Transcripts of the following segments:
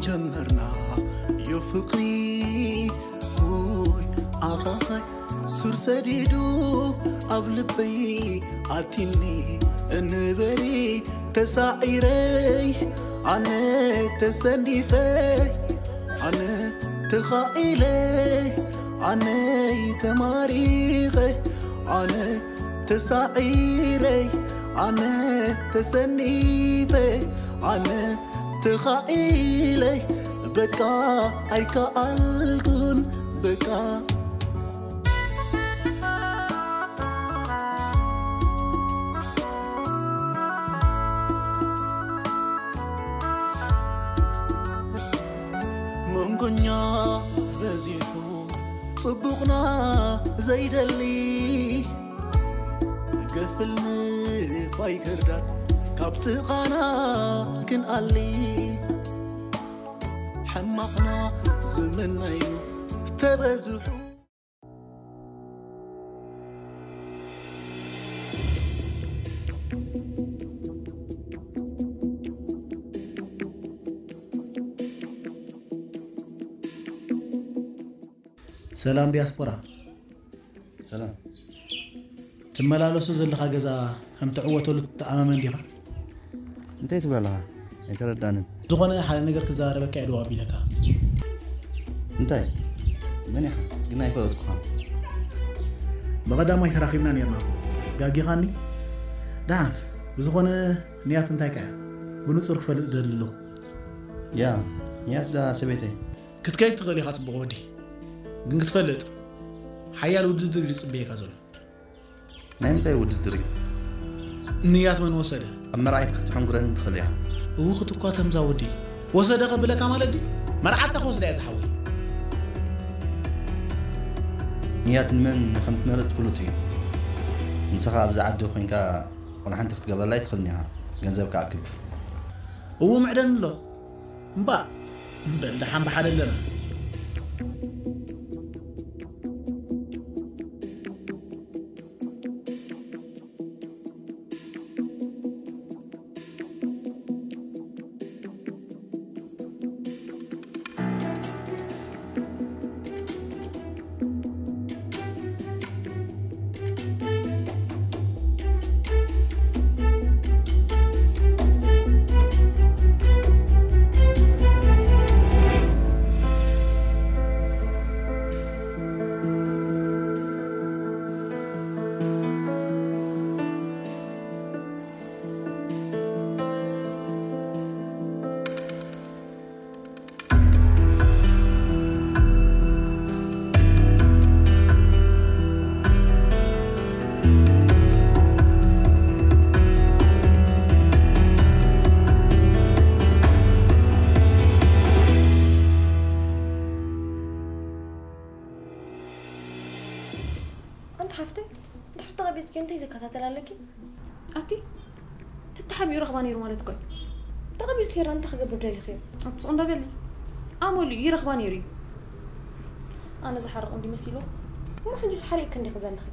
ጀመርና ዮ ፍቕሪ ውይ ኣኻኻይ ሱር ሰዲዱ ኣብ ልበይ ኣቲኒ እንበሪ ተሳዒረይ ኣነ ተሰኒፈ ኣነ ተኻኢለ ኣነይ ተማሪኸ ኣነ ተሳዒረይ ኣነ ተሰኒፈ ኣነ ተኻኢለይ በቃ ኣይከኣልኩን በቃ መንጎኛ በዚሑ ጽቡቕና ዘይደሊ ገፍል ንፋይ ክርዳድ ካብ ጥቓና ክንኣሊ ሕማቕና ዝምነዩ ተበዝሑ ሰላም ዲያስፖራ። ሰላም። ትመላለሱ ዘለኻ ገዛ ከም ትዕወተሉ ትተኣማመን ዲኻ? እንታይ ትብል ኣለኻ? ኣይተረዳንን። ዝኾነ ሓደ ነገር ክዘራረበካ እየ ደው ኣቢለካ። እንታይ? መን ኢኻ? ግን ኣይፈለጥኩኻን። ብቐዳማይ ተራኺብና ነርና እኮ። ጋጊኻኒ? ደሓን። ብዝኾነ ንያት እንታይ ከ እያ? ብንጹር ክፈልጥ ደሊ ኣለኹ። ያ፣ ንያት ዳ ሰበይተይ። ክትከይድ ትኽእል ኢኻ ጽቡቕ ወዲ። ግን ክትፈልጥ ሓያል ውድድር እዩ ዝጽበየካ ዘሎ። ናይ ምንታይ ውድድር እዩ? ንያት መን ወሰደ? ኣብ መርዓይ ክትሕንጉረኒ ትኽእል እያ። እው ክትኳተምዛ ወዲ ወሰደ ከብለካ ማለት ድዩ? መርዓትካ ክወስዳ እያ ዝሓወይ። ንያት ንመን ከም ትመርጽ ፍሉጥ እዩ። ንስኻ ኣብዚ ዓዲ ኮይንካ ዋላ ሓንቲ ክትገብረላ ኣይትኽእልን ኢኻ። ገንዘብ ክኣክብ። እው ምዕደን ኣሎ። እምባ በል ደሓን ብሓደ ኣለና። ኣንቲ ሓፍተይ፣ ድሕሪ ተቐቢጽኪ እንታይ ዘከታተል ኣለኪ? ኣቲ ተተሓቢኡ ረኽባ ነይሩ ማለት እኮ እዩ። ተቐቢጽኪ ራ እንታይ ክገብር ደሊኽዮ? ኣቲ ስቕ እንዳ በሊ። ኣመሉ እዩ ይረኽባ ነይሩ እዩ። ኣነ ዝሓርቕ እንዲ መሲልዎ። እሞ ሕጂስ ሓሪቕኪ እንዲኺ ዘለኺ።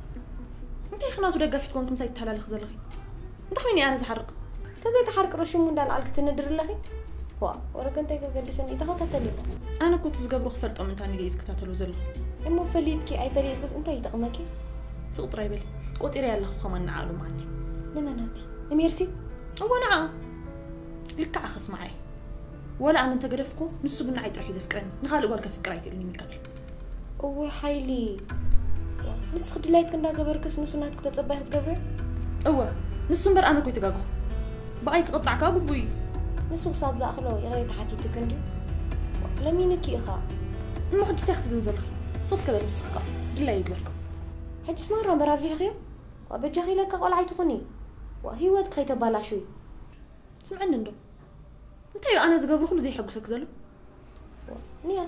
እንታይ ኢኺ ናቱ ደጋፊት ኮንኪ ምሳይ ትተሓላለኺ ዘለኺ? እንታይ ኮይኑ ኣነ ዝሓርቕ? ተዘይትሓርቂ ዶ ሽሙ እንዳልዓልኪ ትንድሪ ኣለኺ? ዋእ ወረ ከ እንታይ ከገድሰኒ እዩ ተኸታተልዮ። ኣነ እኮ እቲ ዝገብሮ ክፈልጦ ምእንታን ኢለ እየ ዝከታተሎ ዘለኹ። እሞ ፈሊጥኪ ኣይፈሊጥክስ እንታይ ይጠቕመኪ? ስቕ ጥራይ በሊ። ቆጺረያ ኣለኹ ከማን ንዓ ሎምዓንቲ። ንመን ኣቲ? ንሜርሲ? እወ ንዓ። ልክዕ ኣኸስምዓይ። ወላ ኣነ እንተገደፍኩ ንሱ ግን ንዓይ ጥራሕ እዩ ዘፍቅረኒ። ንኻልእ ጓል ከፍቅር ኣይክእልን እዩ ሚካል። እወ ሓይሊ ንስኺ ድላይትኪ እንዳገበርክስ ንሱ ናትኪ ተጸባይ ክትገብርዮ? እወ ንሱ እምበር ኣነ እኮ ኣይተጋገኹ። ብኣይ ክቕጻዕ ከኣ ግቡእ እዩ። ንሱ ክሳብ ዝኣኽሎ ይቕሬታ ሓቲትኪ እንድዩ። ለሚንኪ እዩ ከኣ። እሞ ሕጂ እንታይ ክትብልኒ ዘለኺ? ሶስ ከበል ንስኺ ከኣ ድላዩ ይግበርካ። ሕጂስ ማራ እምበር ኣብዚሕኽዮ። ዋ በጃኺ ኢለካ ቆልዓ ኣይትኹኒ። ዋ ህይወትኪ ከይተባላሽዊ። ስምዕኒ እንዶ እንታይ እዩ ኣነ ዝገብሮ ኩሉ ዘየሐጉሰኪ ዘሎ? ንያ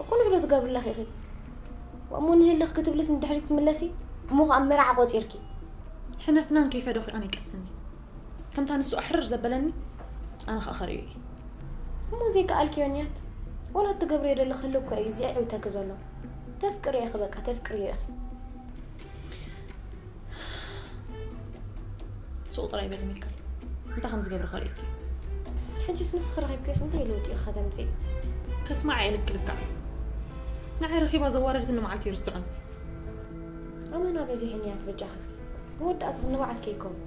ቁኑዕ ዶ ትገብሪ ኣለኺ ኢኺ? እሞ ንህልኽ ክትብልስ ንድሕሪት ትምለሲ? እሞ ኸኣ መርዓ ቆጺርኪ። ሕነፍናን ከይፈደኹ ኣነ ይቀስኒ። ከምታ ንሱ ኣሕርር ዘበለኒ ኣነ ኸኣ ኸርእዮ እየ። እሞ ዘይከኣልክዮ ንያት? ወላ እትገብርዮ ደለኺ ህልኽ እኮ እዩ ዚዕዕብተኪ ዘሎ። ተፍቅርዮ ኢኺ በቃ ተፍቅርዮ ኢኺ። ሱቕ ጥራይ በሊ ሚካል እንታይ ከም ዝገብር ከርእየኪ እዩ። ሕጅስ ንስኺ ረኺብክዮስ እንታይ ለውጢ ኢኺ ከተምጽኢ? ከስማዕ እየ ልክልካ። ንዓይ ረኺባ ዘዋረደትኒ መዓልቲ ይርስዖን። ኣመና በዚሑኒ እያ ትበጃኺ። መወዳእትኺ ንብዓት ከይከውን።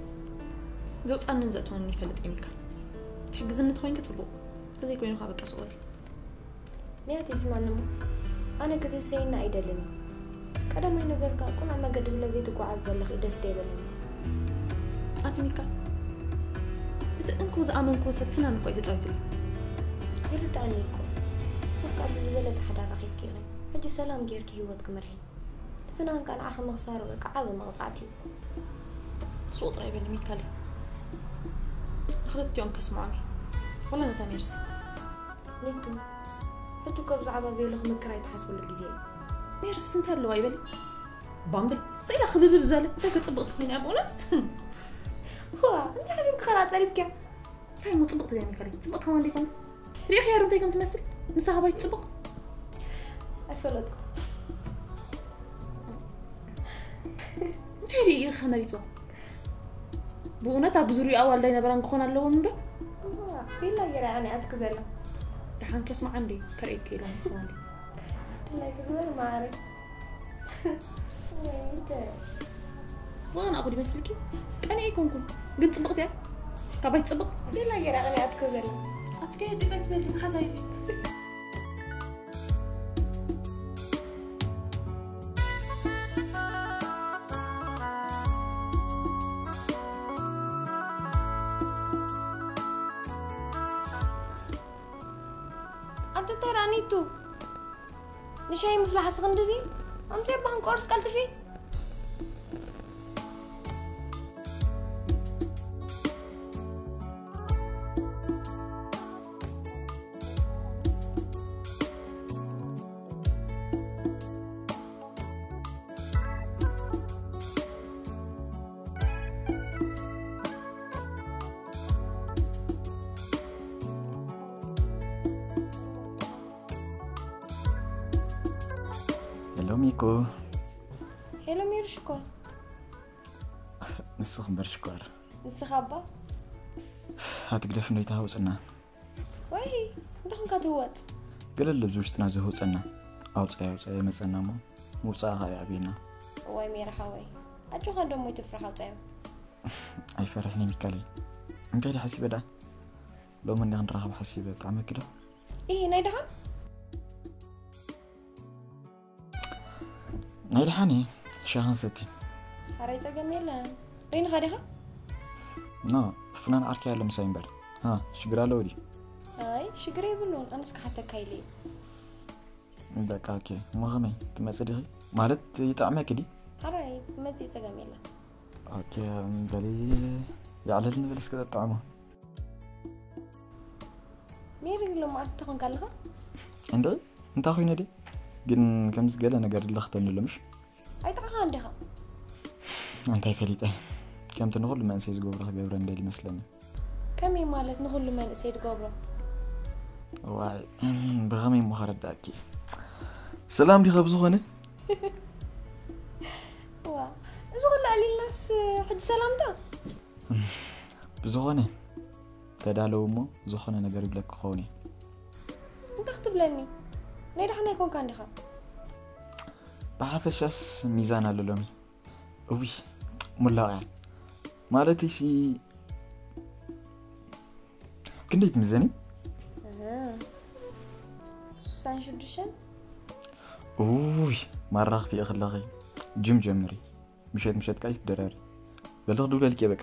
ዘውጻንን ዘእትወንን ይፈልጥ እየ ሚካል። ትሕግዝኒ ተኾይንኪ ጽቡቕ። ተዘይኮይኑ ከዓ በቃ ስቕ በሊ። ንያት ይስማኒ እሞ ኣነ ክትህሰይና ኣይደልን። ቀዳማይ ነገር ከዓ ቁኑዕ መገዲ ስለ ዘይትጓዓዝ ዘለኺ ደስ ደይበለኒ። ኣቲ ሚካል፣ እቲ እንኮ ዝኣመንክዎ ሰብ ፍናን እኮ እዩ ተጻዊቱለይ። ይርድኣኒ እኮ። ንስኺ ከዓ እቲ ዝበለጸ ሓዳር ረኺብኪ ኢኺ። ሕጂ ሰላም ጌርኪ ህይወት ክምርሒ። እቲ ፍናን ከዓ ንዓኺ ምኽሳሩ በቃ ዓቢ መቕጻዕቲ እዩ። ስቕ ጥራይ በሊ ሚካል። ንኽልቲኦም ከስምዖም እየ። ወላ ነታ ሜርሲ። ኒቱ፣ ሕጂ እኮ ብዛዕባ ቤሎ ክምክር ኣይትሓስብሉ ግዜ እዩ። ሜርስስ እንታይ ኣለዋ ይበሊ? ባምብል፣ ስኢላ ክብብብ ዝበለት እንታይ ከጽብቕ ትኾይና እያ ብእውነት? ዋ፣ እንታይ ሓሲብኪ ኸራ ጸሪፍኪያ? እንታይ እሞ ጽብቕቲ ድያ ሚካል? ጽብቕቲ ከማን ደይኮነ? ሪኢኽያ ዶ እንታይ ከም ትመስል? ንሳ ካባይ ትጽብቕ? ኣይፈለጥኩ። እንታይ ሪኢ ኢኺ መሪጽዋ? ብእውነት ኣብ ዙርያኣ ዋልዳ ኣይነበራን ክኾን ኣለዎም እምበር? እዋ፣ ቢላ ገይራ እያ ኣትክ ዘላ። ደሓን ከስምዓ እንዴ? ከርእየኪ ኢሎም ክኾን እንዴ? ድላይ ትግበር ማዕረ። ወይ እንተ። ዋና ኣኹ ዲመስልኪ? ቀኒ ኣይኮንኩን። ግን ጽብቕቲ እያ። ካባይ ትጽብቕ? ቢላ ገይራ እኔ ኣትክ ዘላ። ኣትከየ ጽጸት በሊ፣ መሓዛ ኢኺ። ኣንተ ተራኒቱ ንሻይ ምፍላሕ ስኽ እንደዚ ኣምተ ባን ቆርስ ቀልጥፊ። ሄሎ ሚኮ። ሄሎ ሜሪ ሽኮር። ንስኽ እምበር ሽኮር። ንስኻ እባ? ኣትግደፍ እንዶ ይተሃውፅና። ወይ፣ እንታይ ኾንካ ትህወፅ? ገለ ኣሎ ኣብዚ ውሽጥና ዝህውፀና። ኣውፃይ ኣውፃይ የመፀና እሞ ምውፃእ ኸዓ የዕብየና። እዋይ ሜሪ ሓወይ፣ ኣጆኻ እንዶ እሞ ኣይትፍራሕ ኣውፃዮ። ኣይፈርሕን እየ ሚካለይ። እንታይ ዶ ሓሲበ ደኣ? ሎሚ እንዲ ክንራኸብ ሓሲበ፣ ብጣዕሚ ክዶ? ኢ፣ ናይ ደሓን? ናይ ደሓን እየ፣ ሻሂ ክንሰቲ። ሓራይ ጸገም የለን። በይንኻ ዲኻ? ኖ፣ ፍናን ዓርከይ ኣሎ ምሳይ እምበር። ሃ፣ ሽግር ኣለዎ ድዩ? ኣይ፣ ሽግር የብሉን። ኣነስ ክሓተካ ኢለ እየ። በቃ፣ ኦኬ። እሞ ከመይ? ትመጺ ዲኺ? ማለት፣ ይጥዕመኪ ድዩ? ሓራይ፣ ክመጽእ ጸገም የለን። ኦኬ፣ በሊ፣ የዕለል ንብል እስከ ጠጥዕሞ። ሜሪ፣ ሎማዓንቲ እንታይ ኮንካ ኣለኻ? እንድዒ፣ እንታይ ኮይነ ድየ? ግን ከምዚ ገለ ነገር ድለኽተኒ ኣሎ፣ ምሽ? ኣይጠዓኻን ዲኻ? እንታይ ፈሊጠ? ከምቲ ንኹሉ መንእሰይ ዝገብሮ ክገብረ እንደሊ ይመስለኒ። ከመይ ማለት ንኹሉ መንእሰይ ዝገብሮ? ዋይ፣ እም፣ ብኸመይ እሞ ከረዳእኪ? ሰላም ዲኻ ብዝኾነ? ዋ፣ እዚ ኩሉ ኣዕሊልናስ ሕጂ ሰላምታ? እም፣ ብዝኾነ፣ ተዳለዉ እሞ ዝኾነ ነገር ይብለኪ ክኸውን እየ። እንታይ ክትብለኒ? ናይ ደሓን ኣይኮንካን ዲኻ? ብሓፈሻስ ሚዛን ኣሎ ሎሚ። እውይ፣ ሙላቕ እያ። ማለተይሲ፣ ክንደይ ትምዘኒ? እህ፣ ስሳን ሽዱሽተን። እውይ፣ ማራ ክፍኢ ከለኺ ጅም ጀምሪ። ምሸት ምሸት ከኣ ይትደረሪ። በሊ ክድውለልኪ እየ በቃ።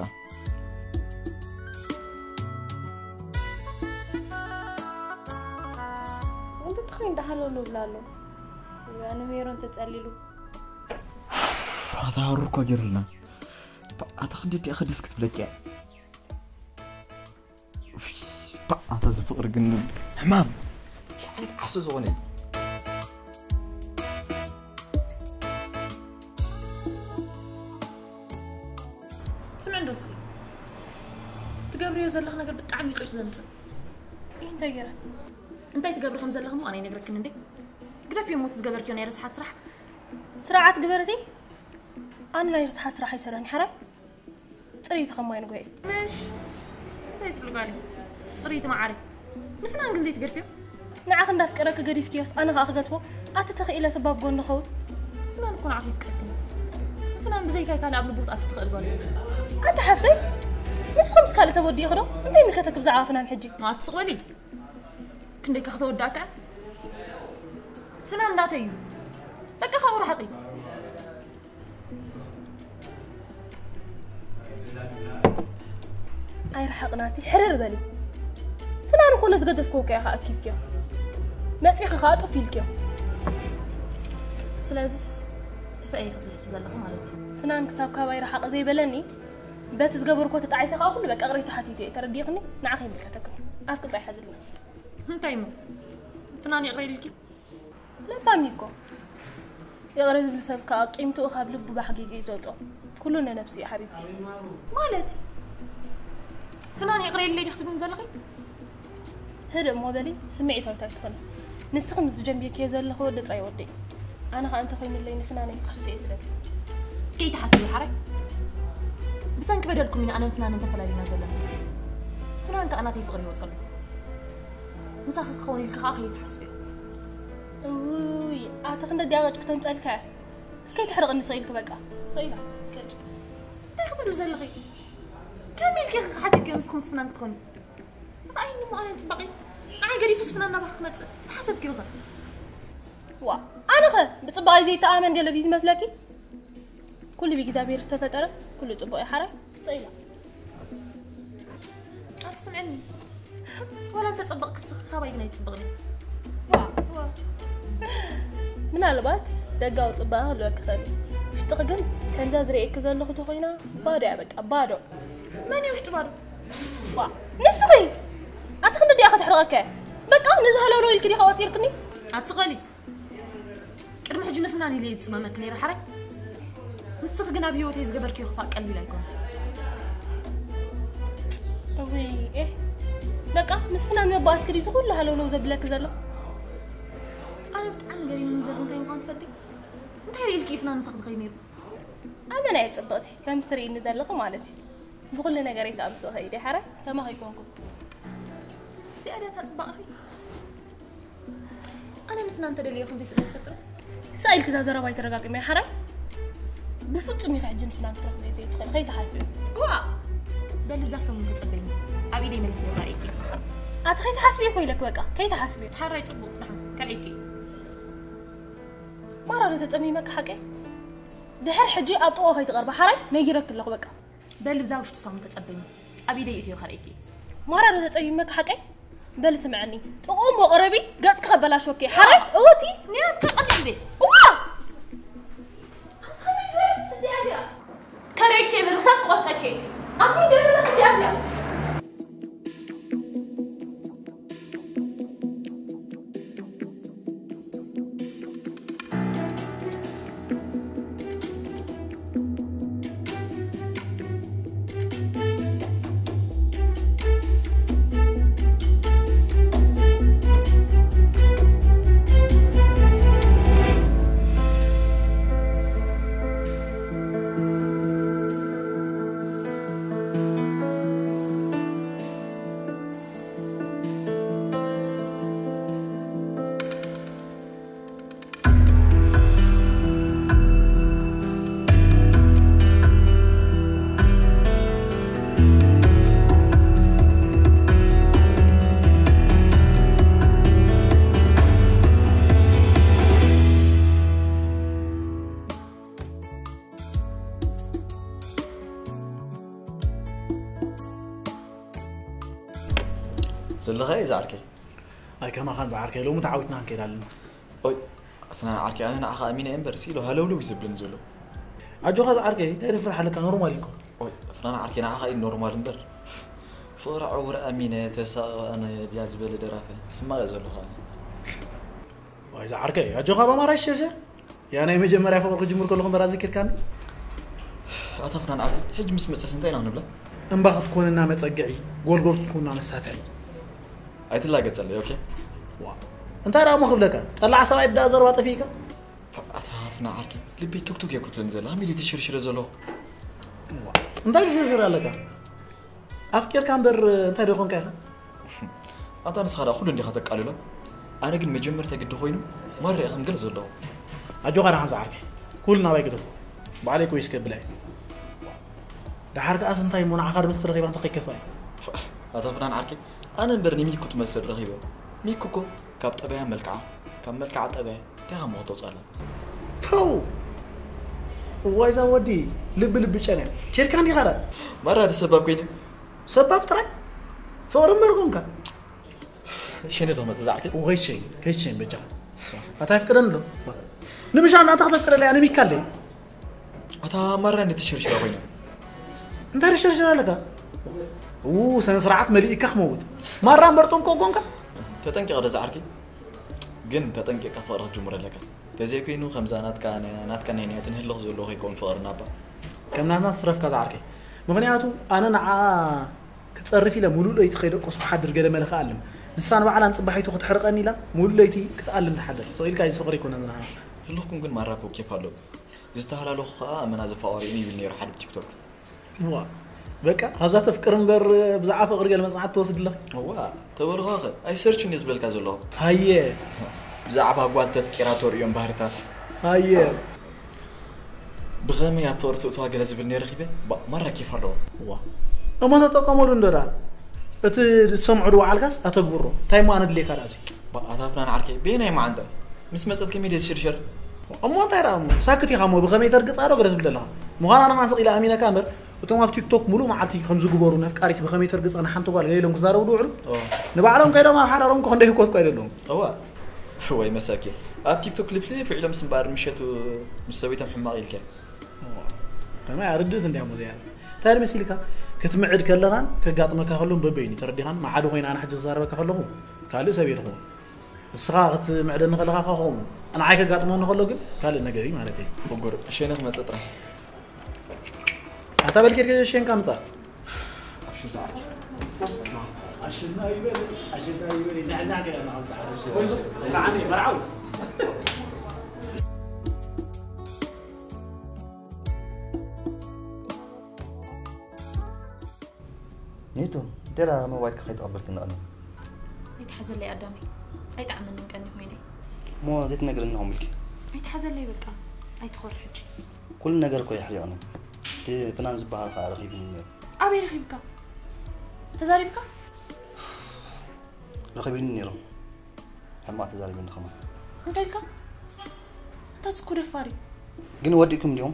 እንተ ተኾይኑ ደኣ ሃለውለው ብላ ኣሎ። ኣነ ሜሮን ተጸሊሉ። ኣታ ሃሩር እኮ ገይሩልና። ኣታ ክንደይ ደኣ ክድስ ክትብለኪ እያ። ኡፍ፣ ባ፣ ኣታ እዚ ፍቕሪ ግን ሕማም። እንታይ ዓይነት ዓሶ ዝኾነ እዩ? ስምዒ እንዶ እስኪ። ትገብርዮ ዘለኽ ነገር ብጣዕሚ እዩ ቅጭ ዘምጽእ። ይህ እንታይ ገይረ? እንታይ ትገብሪ ከም ዘለኽ እሞ ኣነ ይነግረክን እንዴ? ግደፍዮ እሞ እቲ ዝገበርክዮ ናይ ርስሓት ስራሕ። ስርዓት ግበርቲ። ኣነ ናይ ርስሓት ስራሕ ኣይሰራን፣ ሓራይ? ጽሬት ከማይ ንጎይ። ምሽ? እንታይ ትብሊ ጓለይ? ጽርይቲ መዓረይ፣ ንፍናን ግን ዘይትገድፍዮ? ንዓኺ እንዳፍቀረኪ ገዲፍክዮስ ኣነ ኸኣ ክገድፎ? ኣቲ ተኽኢለ ስባብ ጎኒ ኸውን። ፍናን እኮ ንዓኺ ይፍቅረኪ። ፍናን ብዘይካይ ካልእ ኣብ ልቡ ክትኣቱ ትኽእል ጓል። ኣቲ ሓፍተይ፣ ንስኺ ምስ ካልእ ሰብ ወዲእኺ ዶ? እንታይ ይምልከተኪ ብዛዕባ ፍናን ሕጂ? ኣቲ ስቕ በሊ። ክንደይ ከ ከተወዳእካ? ፍናን እንዳተይ እዩ። በቃ ካብኡ ርሓቂ። ኣይረሓቕናቲ፣ ሕርር በሊ። ፍናን እኮ ነዚ ገደፍክዎ እኮ ኢኻ ኣኪብክዮ። መጺኺ ኸኣ ጡፍ ኢልክዮ። ስለዚስ ትፈእየ ክትልሕሲ ዘለኺ ማለት እዩ። ፍናን ክሳብ ካባይ ረሓቐ ዘይበለኒ፣ በቲ ዝገበርክዎ ተጣዒሰ ኸኣ ኩሉ በቃ ቅሬታ ሓቲቱ እየ። ተረዲእኽኒ? ንዓኺ ይምልከተኪ። ኣፍኪ ጥራይ ሓዝልና። እንታይ እሞ? ፍናን ይቕረ ኢልኪ? ለባም እዩ እኮ። ይቕረ ዝብል ሰብ ከኣ ቂምትኡ ካብ ልቡ ባሕጊጉ እዩ ዘውጽኦ። ኩሉ ነነብሱ እዩ ሓቢብቲ። ማለት? ፍናን ይቕረ ኢለይ ዲኺ ትብልኒ ዘለኺ? ህድእ እሞ በሊ፣ ስምዒታዊት ኣይትኾኒ። ንስኺ ምስ ዝጀምርክዮ ዘለኺ ወዲ ጥራይ ወደይ። ኣነ ኸኣ እንተኾይኑለይ ንፍናነይ ክሕሱ እየ ዝደሊ። ከይትሓስቢ ሓራይ። ብሰንኪ በደልኩም ኢና ኣነን ፍናንን ተፈላሊና ዘለና። ፍናን ከኣ ናተይ ፍቕሪ ይወጸሉ። ምሳኺ ክኸውን ኢልኪ ከኣ ከይትሓስብዮ። እውይ፣ ኣቲ ክንደይ ኣጋጭ ክተምጸልካ። እስከ ኣይትሕርቕኒ ስቕ ኢልኪ በቃ። ስቕ ኢላ፣ ቅጭ። እንታይ ክትብሊ ዘለኺ? ከመይ ኢልኪ ኢኺ ሓሲብክዮ ንስኺ ምስ ፍናን ክትኾኒ? ርኣይኒ እሞ ኣነን ጽባቐይ። ንዓይ ገዲፉስ ፍናን ናባኺ ክመጽእ ተሓሰብክዮ ኸ? ዋ፣ ኣነኸ ብጽባቐይ ዘይተኣመን ገለ ድዩ ዝመስለኪ? ኩሉ ብእግዚኣብሔር ዝተፈጠረ፣ ኩሉ ጽቡቕ እዩ ሓራይ። ስቕ ኢላ። ኣቲ ስምዕኒ። ወላ እንተ ጸበቕኪ እስኺ ካባይ ግን ኣይትጽበቕኒ። ዋ፣ ዋ። ምናልባት ደጋዊ ጽባቐ ክህልወኪ ይኽእል እዩ። ውሽጥኺ ግን ከምዛ ዝርእየኪ ዘለኹ ተኾይና ባዶ እያ በቃ፣ ባዶ። መን እዩ ውሽጡ ባዶ? ዋ፣ ንስኺ! ኣቲ ክንዲ ዲኣ ከተሕርቐከ? በቃ ነዚ ሃለውለው ኢልኪ ዲኻ ቆጺርክኒ? ኣቲ ስቕ በሊ። ቅድሚ ሕጂ ንፍናን ኢለ እየ ዝጽመመኪ ነይረ ሓራይ። ንስኺ ግን ኣብ ህይወተይ ዝገበርክዮ ክፋእ ቀሊል ኣይኮነን። እውይ፣ ኤህ። በቃ ምስ ፍናን ምብኣስኪ ድዩ እዚ ኩሉ ሃለውለው ዘብለኪ ዘሎ? ኣነ ብጣዕሚ ገሪሙኒ ዘሎ እንታይ ምዃኑ ትፈልጢ? እንታይ ርኢልኪ እዩ ፍናን ምሳኺ ዝኸይድ ነይሩ? ኣመና እየ ጽብቕቲ፣ ከምቲ ትርእይኒ ዘለኺ ማለት እዩ። ብኹሉ ነገረይ ከኣ ምስኡ እኸይድ እየ ሓራይ፣ ከማኺ ኣይኮንኩን። እዚኣ ድያ እታ ጽባቐኺ? ኣነ ንፍናን ተደልየ ክንደይ ስእነት ፈጥረ? ስቕ ኢልኪ እዛ ዘረባ ኣይተረጋግሚ ሓራይ። ብፍጹም ኢኺ ሕጂ ንፍናን ክትረኽብዮ ዘይትኽእሊ፣ ከይትሓስብዮ። ዋ! በሊ ብዛ ሰሙን ተጸበይኒ። ኣብ ኢደይ መሊሰ የውራእኪ። ኣቲ ከይትሓስብዮ እኮ ኢለኪ በቃ፣ ከይትሓስብዮ። ሓራይ ጽቡቕ፣ ደሓን፣ ከርእየኪ። ማራ ዶ ተጸሚመኪ ሓቀይ? ድሕር ሕጂ ኣብ ጥቕኡ ከይትቐርቢ ሓራይ ነጊረኪ ኣለኹ በቃ። በሊ ብዛ ውሽጢ ሰሙን ተጸበይኒ። ኣብ ኢደይ እትዮ ከርእየኪ። ማራ ዶ ተጸሚመኪ ሓቀይ? በሊ ስምዐኒ። ጥቕኡ እሞ ቅረቢ፣ ገጽኪ ከበላሽወኪ። ሓራይ እወቲ። ንያት ከቐድም ቤ። እዋ! ከርእየኪ እየ በሊ፣ ክሳብ ክቆርጸኪ እየ። ኣቲ ደለና ስዲ ኣዝያ። ዘለኻ እዩ ዝዓርከይ። ኣይ ከማኻን ዝዓርከይ ሎሚ ተዓዊትና ክንከይድ ኣለና። ኦይ፣ ፍናን ዓርከይ፣ ኣነ ንዓኻ ኣሚነ እየ እምበር፣ ሲሎ ሃለውለው እዩ ዘብለኒ ዘሎ። ኣጆኻ ዝዓርከይ፣ እንታይ ደፍርሕ ኣለካ? ኖርማል እኮ። ኦይ፣ ፍናን ዓርከይ፣ ንዓኻ እዩ ኖርማል እምበር፣ ፍቕሪ ዕውር ኣሚነ ተሳቐ ኣነ ድያ ዝበለ ደራፊ ሕማቕ እየ ዘለኹ ኣነ። ዋይ ዝዓርከይ፣ ኣጆኻ በማራ ይሸሸ። ያ ናይ መጀመርያ ፍቕሪ ክጅምር ከለኹ እምበር ኣዘኪርካኒ? ኣታ ፍናን ዓርከይ፣ ሕጂ ምስ መጸስ እንታይ ኢና ክንብላ? እምባ ክትኮንና መጸግዒ፣ ጎልጎል ክትኮንና መሳፍሒ። ኣይትላገጸለይ፣ ኦኬ? ዋ። እንታይ ደኣ እሞ ክብለካ? ጠላዕ ሰብኣይ ብዳ ዘረባ ጠፊእካ? ኣታ ፍናን ዓርከይ፣ ልበይ ቱክቱክ እየ ክትብለኒ ዘላ፣ ኣሚለ ተሸርሽረ ዘለኹ። ዋ። እንታይ ትሽርሽር ኣለካ? ኣፍቂርካ እምበር እንታይ ዶ ኮንካ ኢኻ? ኣታ ንስኻ ደኣ ኩሉ እንዲኻ ተቃልሎ። ኣነ ግን መጀመርታ ግዲ ኮይኑ ማራ እየ ክምገል ዘለኹ። ኣጆኻ ደሓን ዝዓርከይ፣ ኩሉ ናባይ ግደፎ። ባዕለይ ኮይስ ከብላ እየ። ደሓር ከኣስ እንታይ እሞ ንዓኻ ድምስቲ ረኺባ እንተ ከይከፋ እዩ። ኣታ ፍናን ዓርከይ፣ ኣነ እምበር ንሚኩ ትመስል ረኺበ። ሚኩ እኮ ካብ ጠባያ መልክዓ፣ ካብ መልክዓ ጠባያ እንታይ ካብ መኸቶ ውፃላ። ፖው! እዋይ እዛ ወዲ ልቢ ልቢ ጨነ። ኬድካ እንዲኻ ዳ? ማራ ድሰባብ ኮይነ። ሰባብ ጥራይ? ፍቕሪ እምበር ኮንካ። ሸነ ዶ መጽእ ዝዓርከይ? ወይሸይ፣ ከይሸይ በጃ። ኣታ ይፍቅደን ዶ? ንምሻ እናታ ከተፍቅደለይ ኣነ ሚካለይ። ኣታ ማራ እንዴት ተሸርሽራ ኮይና? እንታይ ተሸርሽራ ኣለካ? ው፣ ሰነ ስርዓት መሊእካ ክመውት። ማራ እምበር ጦንቆ ኮንካ? ተጠንቂቕ ዶ ዝዓርከይ? ግን ተጠንቂቕካ ፍቕሪ ክትጅምሮ ኣለካ። ተዘይኮይኑ ከምዛ ናትካ፣ ናትካ ናይ ናያትን ህልኽ ዘለዎ ከይከውን ፍቕርና እባ። ከም ናትና ዝትረፍካ ዝዓርከይ። ምኽንያቱ ኣነ ንዓ ክጸርፍ ኢለ ሙሉእ ለይቲ ከይደቀስኩ ሓድር ገለ መለ ክኣልም። ንሳ ንባዕላ ንጽባሒቱ ክትሕርቐኒ ኢላ ሙሉእ ለይቲ ክትኣልም ትሓድር። ስቕ ኢልካ እዚ ፍቕሪ ኣይኮነን ዝናህና። ህልኽኩም ግን ማራ እኮ ኬፍ ኣለዎ። ዝተሃላለኹ ኸኣ ኣመና ዘፋቐሩ እዮም ይብል ነይሩ ሓደ ብቲክቶክ። እዋ፣ በቃ፣ ካብዛ ተፍቅር እምበር ብዛዕባ ፍቕሪ ገለ መጽናዕቲ ትወስድ ኣለኻ? እዋ፣ ተበልኻ ኸ? ኣይሰርችን እየ ዝበልካ ዘለኹ። ሃየ። ብዛዕባ ጓል ተፍቂራ ተርእዮም ባህርታት። ሃየ። ብኸመይ ኣብ ፍቕሪ ትእትዋ ገለ ዝብል ነይረ ኺበ? ባ-፣ ማራ ኬፍ ኣለዎ። እዋ። እሞ ተጠቀመሉ እንዶ ደኣ። እቲ ትሰምዖ ዶ ወዓልካስ ኣተግብሮ። እንታይ እሞ ኣነ ድሌካ ደኣ እዚ? ባ-፣ ኣታ ፍናን ዓርከይ፣ በየናይ መዓንጣ? ምስ መጸት ከመይ ድየ ዝሽርሸር? እሞ እንታይ ደኣ እሞ? ሳክት ኢኻ እሞ ብኸመይ ተርግጻ ዶ ገለ ትብል ዘለኻ? ምዃና ንኻ ስቕ ኢለ ኣሚነካ እምበር፣ እቶም ኣብ ቲክቶክ ሙሉእ መዓልቲ ከም ዝግበሩ ነፍቃሪት ብኸመይ ተርግጻ ንሓንቲ ጓል ገለ ኢሎም ክዛረቡ ዝውዕሉ? ኦ። ንባዕሎም ከይዶም ኣብ ሓዳሮም እኮ ክንደይ ህኮት እኮ ኣይደለዎም። እዋ። ወይ መሳኪን። ኣብ ቲክቶክ ልፍልፍ ውዒሎም ስምባር ምሸቱ ምስ ሰበይቶም ሕማቕ ኢልካ። እዋ። ከመይ ኣርድእት እንድያ እሞ እዚኣ። እንታይ መሲልካ? ክትምዕድ ከለኻን ከጋጥመካ ከሎን በበይኑ ተረዲኻን፣ መዓዱ ኮይነ ኣነ ሕጂ ክዛረበካ ከለኹ ካልእ ሰብ እየ ዝኸውን። ንስኻ ክትምዕደኒ ከለኻ ከ ከምኡ። ንዓይ ከጋጥመኒ ከሎ ግን ካልእ ነገር እዩ ማለት እዩ። ፍጉር፣ ሸነ ክመጽእ ጥራይ። ኣታ በል ኬድካ ሸንካ ምጻእ። ኣብ ሹ ዝኣቱ። ኣሽና ይበል፣ ኣሽና ይበል፣ ይናዕናዕ ገለ እናኸምሳ። ወይዞ፣ ብዓኒ መርዓዊ። ኒቱ፣ እንቴራ ሞባይልካ ከይተቐበልክኒ ቀኒ። ኣይትሓዘለይ ኣዳመይ፣ ኣይጠዓመንን ቀኒ ኮይነ። እሞ ዘይትነግርኒ ኸም ኢልኪ? ኣይትሓዘለይ በቃ፣ ኣይትኾር ሕጂ። ኩሉ ነገር እኮ የሕሪቕኒ። እቲ ፍናን ዝበሃል ኸዓ ረኺብኒ ነይሩ። ኣበይ ረኺብካ? ተዛሪብካ? ረኺብኒ ነይሩ። ሕማቕ ተዛሪብኒ ኸማን። እንታይ ኢልካ? እንታስ እኮ ደፋር እዩ። ግን ወዲእኩም ድዮም?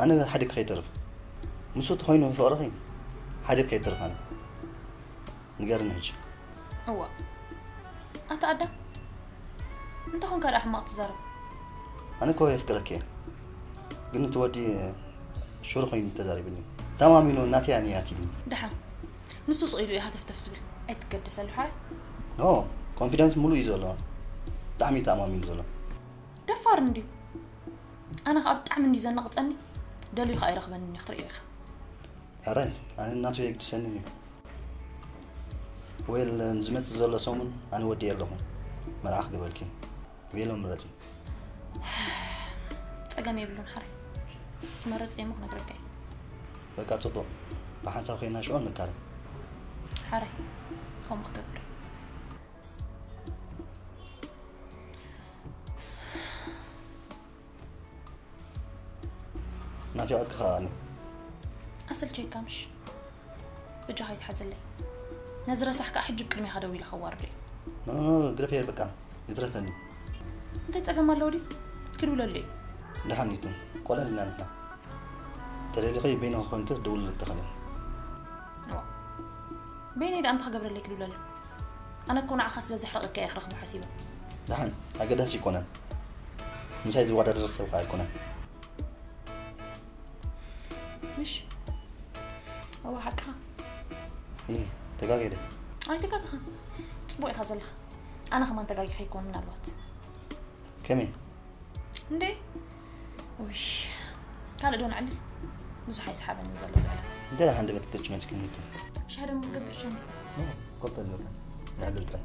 ኣነ ሓዲግ ከይተርፍ። ንሱ ተኾይኑ ፍቕርኺ ሓዲግ ከይተርፍ ኣነ። ንገርኒ ሕጂ። እዋ። ኣታ ኣዳም፣ እንታይ ኾንካ ደኣ ሕማቕ ትዛረብ? ኣነ እኮ የፍቅረኪ እየ። ግን እቲ ወዲ ሹር ኮይኑ ተዛሪብኒ። ተማሚኑ ናተይ እያ ነይ ኣትይኒ። ደሓን። ንሱ ስቕ ኢሉ እዩ ሃተፍተፍ ዝብል። ኣይትገደሰሉ ሓራይ። ኖ፣ ኮንፊደንስ ሙሉእ እዩ ዘሎ። ብጣዕሚ እዩ ተኣማሚኑ ዘሎ። ደፋር እንድዩ። ኣነ ኸኣ ብጣዕሚ እንድዩ ዘነቕጸኒ። ደልዩ ኸኣ ይረኽበኒ እንድዩ ክትርእዮ ኢኻ። ሕራይ፣ ኣነ ናቱ የግድሰኒ እዩ። ዌል፣ ንዝመጽእ ዘሎ ሰሙን ኣነ ወዲኤ ኣለኹ። መርዓ ክገብረልኪ። ዌሎ ምረጺ። ጸገም የብሉን ሓራይ። ክመርጽ እየ እሞ ክነግረካ እየ። በቃ ጽቡቕ። ብሓንሳብ ኸይና ሽዑ ንቃረብ። ሓራይ፣ ከምኡ ክገብር። ናፊቐኪ ኸኣ ኣነ። ኣሰልቸይካ ምሽ? በጃኻ ኣይትሓዘለይ። ነዚ ረሳሕ ከኣ ሕጂ ብቅድሜኻ ደው ኢለ ከዋርዶ እየ። ኖ፣ ኖ፣ ኖ፣ ግደፍየ በቃ። ይትረፈኒ። እንታይ ጸገም ኣለዎ ድዩ? ክድውለሉ እየ። ደሓን ይቱ። ቆልዑ ዲና ንሕና። ተደሊኺ በይንኺ ኮይንኪ ክትድውልሉ ትኽእሊ። እዋ። በይነይ ደኣ እንታይ ክገብረለይ ክድውለሉ? ኣነ እኮ ንዓኻ ስለ ዘሕርቐካ እየ ክረኽቦ ሓሲበ። ደሓን፣ ኣገዳሲ ኣይኮነን። ምሳይ ዝወዳደር ሰብ ከኣ ኣይኮነን። ምሽ? እዋ፣ ሓቅኻ። እይ፣ ተጋግየ ደ? ኣይተጋግኻን። ጽቡቕ ኢኻ ዘለኻ። ኣነ ከማን ተጋጊኸ ይኮን ምናልባት። ከመይ? እንዴ? ውሽ። ካልእ ዶ ንዕልል? ብዙሕ ኣይሰሓበንን ዘሎ እዚ ዕላል። እንተ ደኣ ሓንደበት ቅጭ መጺክኒ እኮ። ሻሂ ደሞ ክገብር ሸንኩ። ኖ፣ ኮፍ በል በቃ። ንዕልል ጥራይ።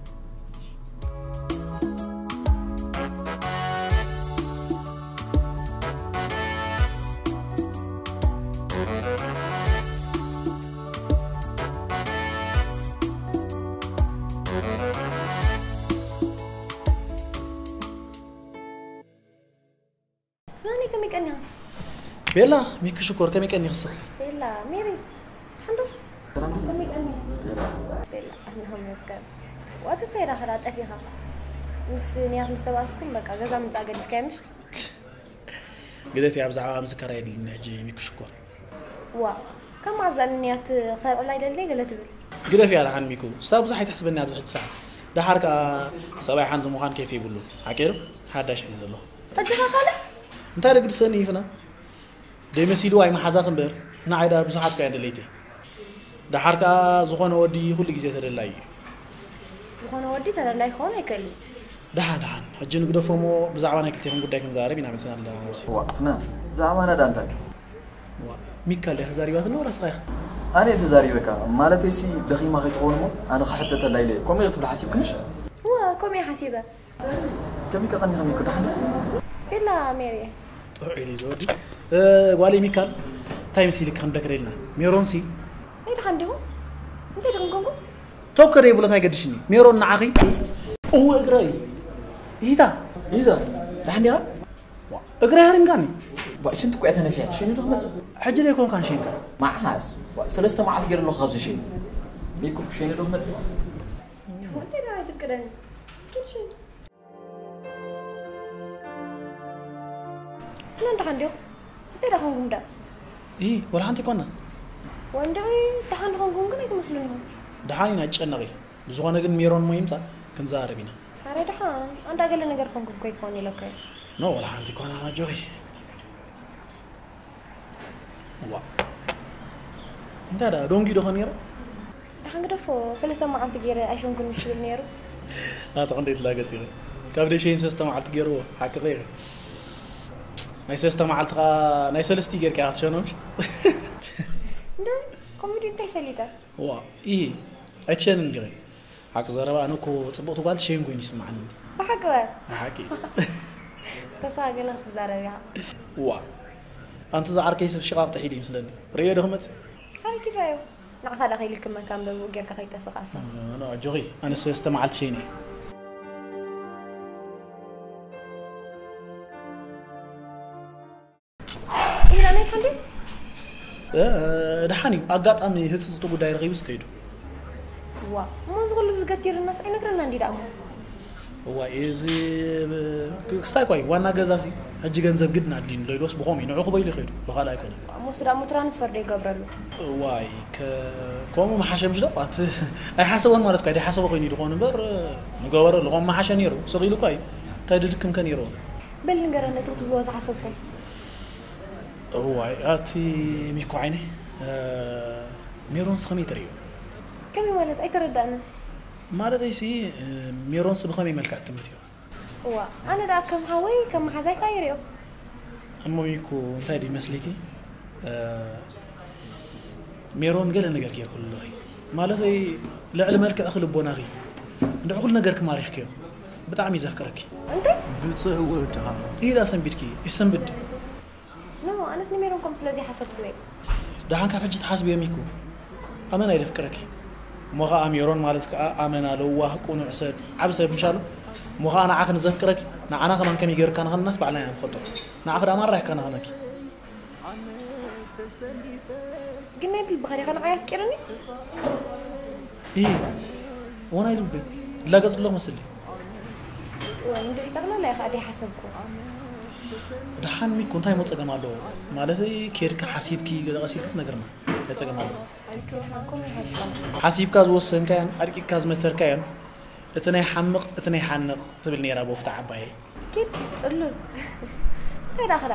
ከመይ ቀኒኻ? ቤላ፣ ሚኪ ሽኮር፣ ከመይ ቀኒኺ ንስኺ? ቤላ፣ ሜሪ፣ ሓንዶ? ሰላም ዶ? ከመይ ቀኒኻ? ቤላ፣ ኣላሁ መስገን። ዋትታ ኢዳ ኸዳ ጠፊኻ። ምስ ንያት ምስ ተባስኩም በቃ ገዛ ምጻእ ገዲፍካዮ ምሽ? ግደፊ፣ ኣብ ዛዕባ ምዝካር የድልኒ ሕጂ ሚኪ ሽኮር። ዋ፣ ከም ኣዛን ንያት ክሰርዕላ ይደሊ ገለ ትብል። ግደፊ ኣላ ሓን ሚኩ፣ እሳ ብዙሕ ኣይትሕስበኒ ኣብዚ ሕጂ ሰዓት። ደሓር ከኣ ሰብኣይ ሓንቲ ምዃን ኬፍ ይብሉ። ሓቂ ዶ? ሓዳሽ ሒዘ ኣለኹ። ሕጂ ከ ካልእ? እንታይ ደግድሰኒ ይፍና? ደይመሲሉ ኣይመሓዛኺ እምበር፣ ንዓይ ደኣ ብዙሓት እኳ እየን ደለይተይ። ደሓር ከኣ ዝኾነ ወዲ ኩሉ ግዜ ተደላዪ እዩ። ዝኾነ ወዲ ተደላይ ክኸውን ኣይክእልን እዩ። ደሓን ደሓን፣ ሕጂ ንግደፎ እሞ ብዛዕባ ናይ ክልቴኹም ጉዳይ ክንዛረብ ኢና መጺና ኣለና ነብሲ። ዋ፣ ፍናን፣ ብዛዕባና ደኣ እንታይ? ዋ፣ ሚካል ዲኻ ተዛሪባትኒ ወላ ንስኻ ኢኻ? ኣነ እየ ተዛሪበካ። ማለተይሲ ደኺማ ከይትኸውን እሞ ኣነ ክሕተተላ ኢለ እየ። ከምኡ ኢኺ ክትብሊ ሓሲብኪ ምሽ? እወ፣ ከምኡ እየ ሓሲበ። ከመይ ከ ቀኒኺ ሚኩ ደሓን ዲኺ? ቤላ ሜሪ። ጥዑይ ኢሉ እዩ ዘወዲ። እ፣ ጓለይ ሚካል፣ እንታይ መሲልኪ ክንደክረ ኢልና። ሜሮንሲ? ናይ ደሓን ዲኹም? እንታይ ደኹም ኮንኩም? ቶከ ደይ ብሎ እንታይ ገድሽኒ? ሜሮን ንዓኺ? እወ እግረይ። ይሂታ። ይዛ፣ ደሓን ዲኻ? እግረይ ሃሪምካኒ። ዋ፣ ሽንቲ እኮ እያ ተነፊያ። ሸኒ ዶ ክመጽእ? ሕጂ ደይ ኮንካን ሸንካ። መዓስ? ዋ፣ ሰለስተ መዓልቲ ገይረ ኣለኹ ካብዚ ሸኒ። ሚኩ፣ ሸኒ ዶ ክመጽእ? እንታይ ደኣ ኣይትፍቅደኒ? ኪድ ሸኒ። እና ደሓን ዲኹም? እንታይ ደኣ ኮንኩም ደኣ? ኢ፣ ወላ ሓንቲ ኣይኮና። ወንድዒ፣ ደሓን ድኾንኩም ግን ኣይትመስሉን ኢኹም። ደሓን ኢና፣ ኣይትጨነቒ። ብዝኾነ ግን ሜሮን እሞ ይምጻእ፣ ክንዛረብ ኢና። ኣረ ደሓን፣ ኣንዳ ገለ ነገር ኮንኩም ከይትኾኑ ኢለካ እየ። ኖ፣ ወላ ሓንቲ ኣይኮና፣ ኣጆኺ። ዋ። እንታይ ደኣ፣ ዶንጊ ዶ ኾን ነይሩ? ደሓን ግደፎ፣ ሰለስተ መዓልቲ ገይረ ኣይሸንኩን ምሽ ይብል ነይሩ። ኣታ ክንደይ ትላገጽ ኢኺ። ካብ ደሸይን ሰለስተ መዓልቲ ገይርዎ፣ ሓቂ ኢኺ። ናይ ሰለስተ መዓልቲ ኸኣ ናይ ሰለስቲ ጌርካ ኢኻ ትሸኖ ምሽ? እንደ ኮሜዲ እንታይ ፈሊጠ? ዋ፣ ኢ፣ ኣይትሸንን ዲኺ? ሓቂ ዘረባ፣ ኣነ እኮ ጽብቕቲ ጓል ትሸይን ኮይኑ ይስምዓኒ። ብሓቂ ወ? ብሓቂ። ተስፋ ገና ክትዛረብ ኢኻ። ዋ፣ ኣንቲ ዝዓርከይ ሰብ ሽቓቕ ጥሒሉ ይመስለኒ። ርእዮ ዶ ክመጽእ? ሓረኪ ራዮ። ንዓኻ ደኣ ከይልክመካ እምበር ብኡ ጌርካ ከይጠፍእ ከኣ ሰብ። ኖ፣ ኣጆኺ፣ ኣነ ሰለስተ መዓልቲ ሸይነ እየ። ኢላ ናይ ሓንዴ? እ፣ ደሓን እዩ። ኣጋጣሚ ህጽጽቲ ጉዳይ ረኺቡስ ከይዱ። ዋ፣ እሞ እዚ ኩሉ ብዝገቲርናስ ኣይነግረና እንዲ ደኣ እሞ። እዋይ፣ እዚ ብ-፣ ክስታይ እኳ እዩ። ዋና ገዛሲ ሕጂ ገንዘብ ግድን ኣድልዩኒ ዶ ኢሉስ ብኸምኡ እዩ። ንዑ ክበይሉ ይኸይዱ። ብኻልእ ኣይኮነን። እሞ እሱ ደኣ እሞ ትራንስፈር ዶ ይገብረሉ? እዋይ፣ ከ-፣ ከምኡ ምሓሸ ምሽ ዶ? ኣቲ ኣይሓሰቦን ማለት እኳ እዩ። ደይሓሰቦ ኮይኑ እዩ ድኾን እምበር፣ ንገበረሉ። ከምኡ ምሓሸ ነይሩ። ስቕ ኢሉ እኳ እዩ። እንታይ ድድክም ከ ነይሩ? በል ንገረኒ፣ እቲ ክትብልዎ ዝሓሰብኩም። እዋይ፣ ኣቲ ሚኮ ዓይነይ፣ እ፣ ሜሮንስ ከመይ ትርእዮ? ከመይ ማለት? ኣይተረዳእንን። ማለተይሲ፣ እ፣ ሜሮንስ ብኸመይ መልክዕ ትምልክትዮ? እዋ፣ ኣነ ደኣ ከም ሓወይ፣ ከም መሓዛይ ከኣ ይርእዮ። እሞ ሚኩ፣ እንታይ ድዩ መስሊኪ? እ፣ ሜሮን ገለ ነገር ጌርኩሉ ኣለኺ። ማለተይ፣ ልዕሊ መልክዕኺ ልቦናኺ፣ እንድዒ ኩሉ ነገርኪ ማሪኽክዮ። ብጣዕሚ እዩ ዘፍቅረኪ። እንታይ? ብጸወታ ኢላ ሰንቢድኪ፣ ይሰንብድ። ኖ፣ ኣነስ ንሜሮን ከምኡ ስለ ዘይሓሰብኩ እየ። ደሓን ካብ ሕጂ ትሓስብዮ ሚኩ። ኣመና እዩ ዘፍቅረኪ። እሞ ኸኣ ሜሮን ማለት ከኣ ኣመና ለዋህ፣ ቅኑዕ ሰብ፣ ዓቢ ሰብ ምሻሉ። እሞ ኸኣ ንዓኺ ንዘፍቅረኪ፣ ንዓና ከማን ከመይ ጌርካ ንኸናስ ባዕልና ኢና ንፈልጦ። ንዓኺ ደኣ ማራ ይከናኸነኪ። ግን ናይ ብልብኻ ዲኻ ንዓይ ኣፍቂርኒ? እይ፣ እወ ናይ ልበይ። እላገጽ ኣለኹ መስሊ። እወ፣ እንድዒ ጠቕላላ ኢኻ ደይሓሰብኩ። ደሓን ሚኮ፣ እንታይ እሞ ጸገም ኣለዎ? ማለተይ፣ ኬድካ ሓሲብኪ፣ ገዛ ቀሲልካ ትነግርና። እንታይ ጸገም ኣለዎ? ሓሲብካ ዝወሰንካዮን ኣድቂቕካ ዝመተርካዮን፣ እቲ ናይ ሓምቕ፣ እቲ ናይ ሓንቕ ትብል ነይራ ቦፍታ ዓባየይ። ኪድ ጽሉል። እንታይ ደኣ ኽዳ?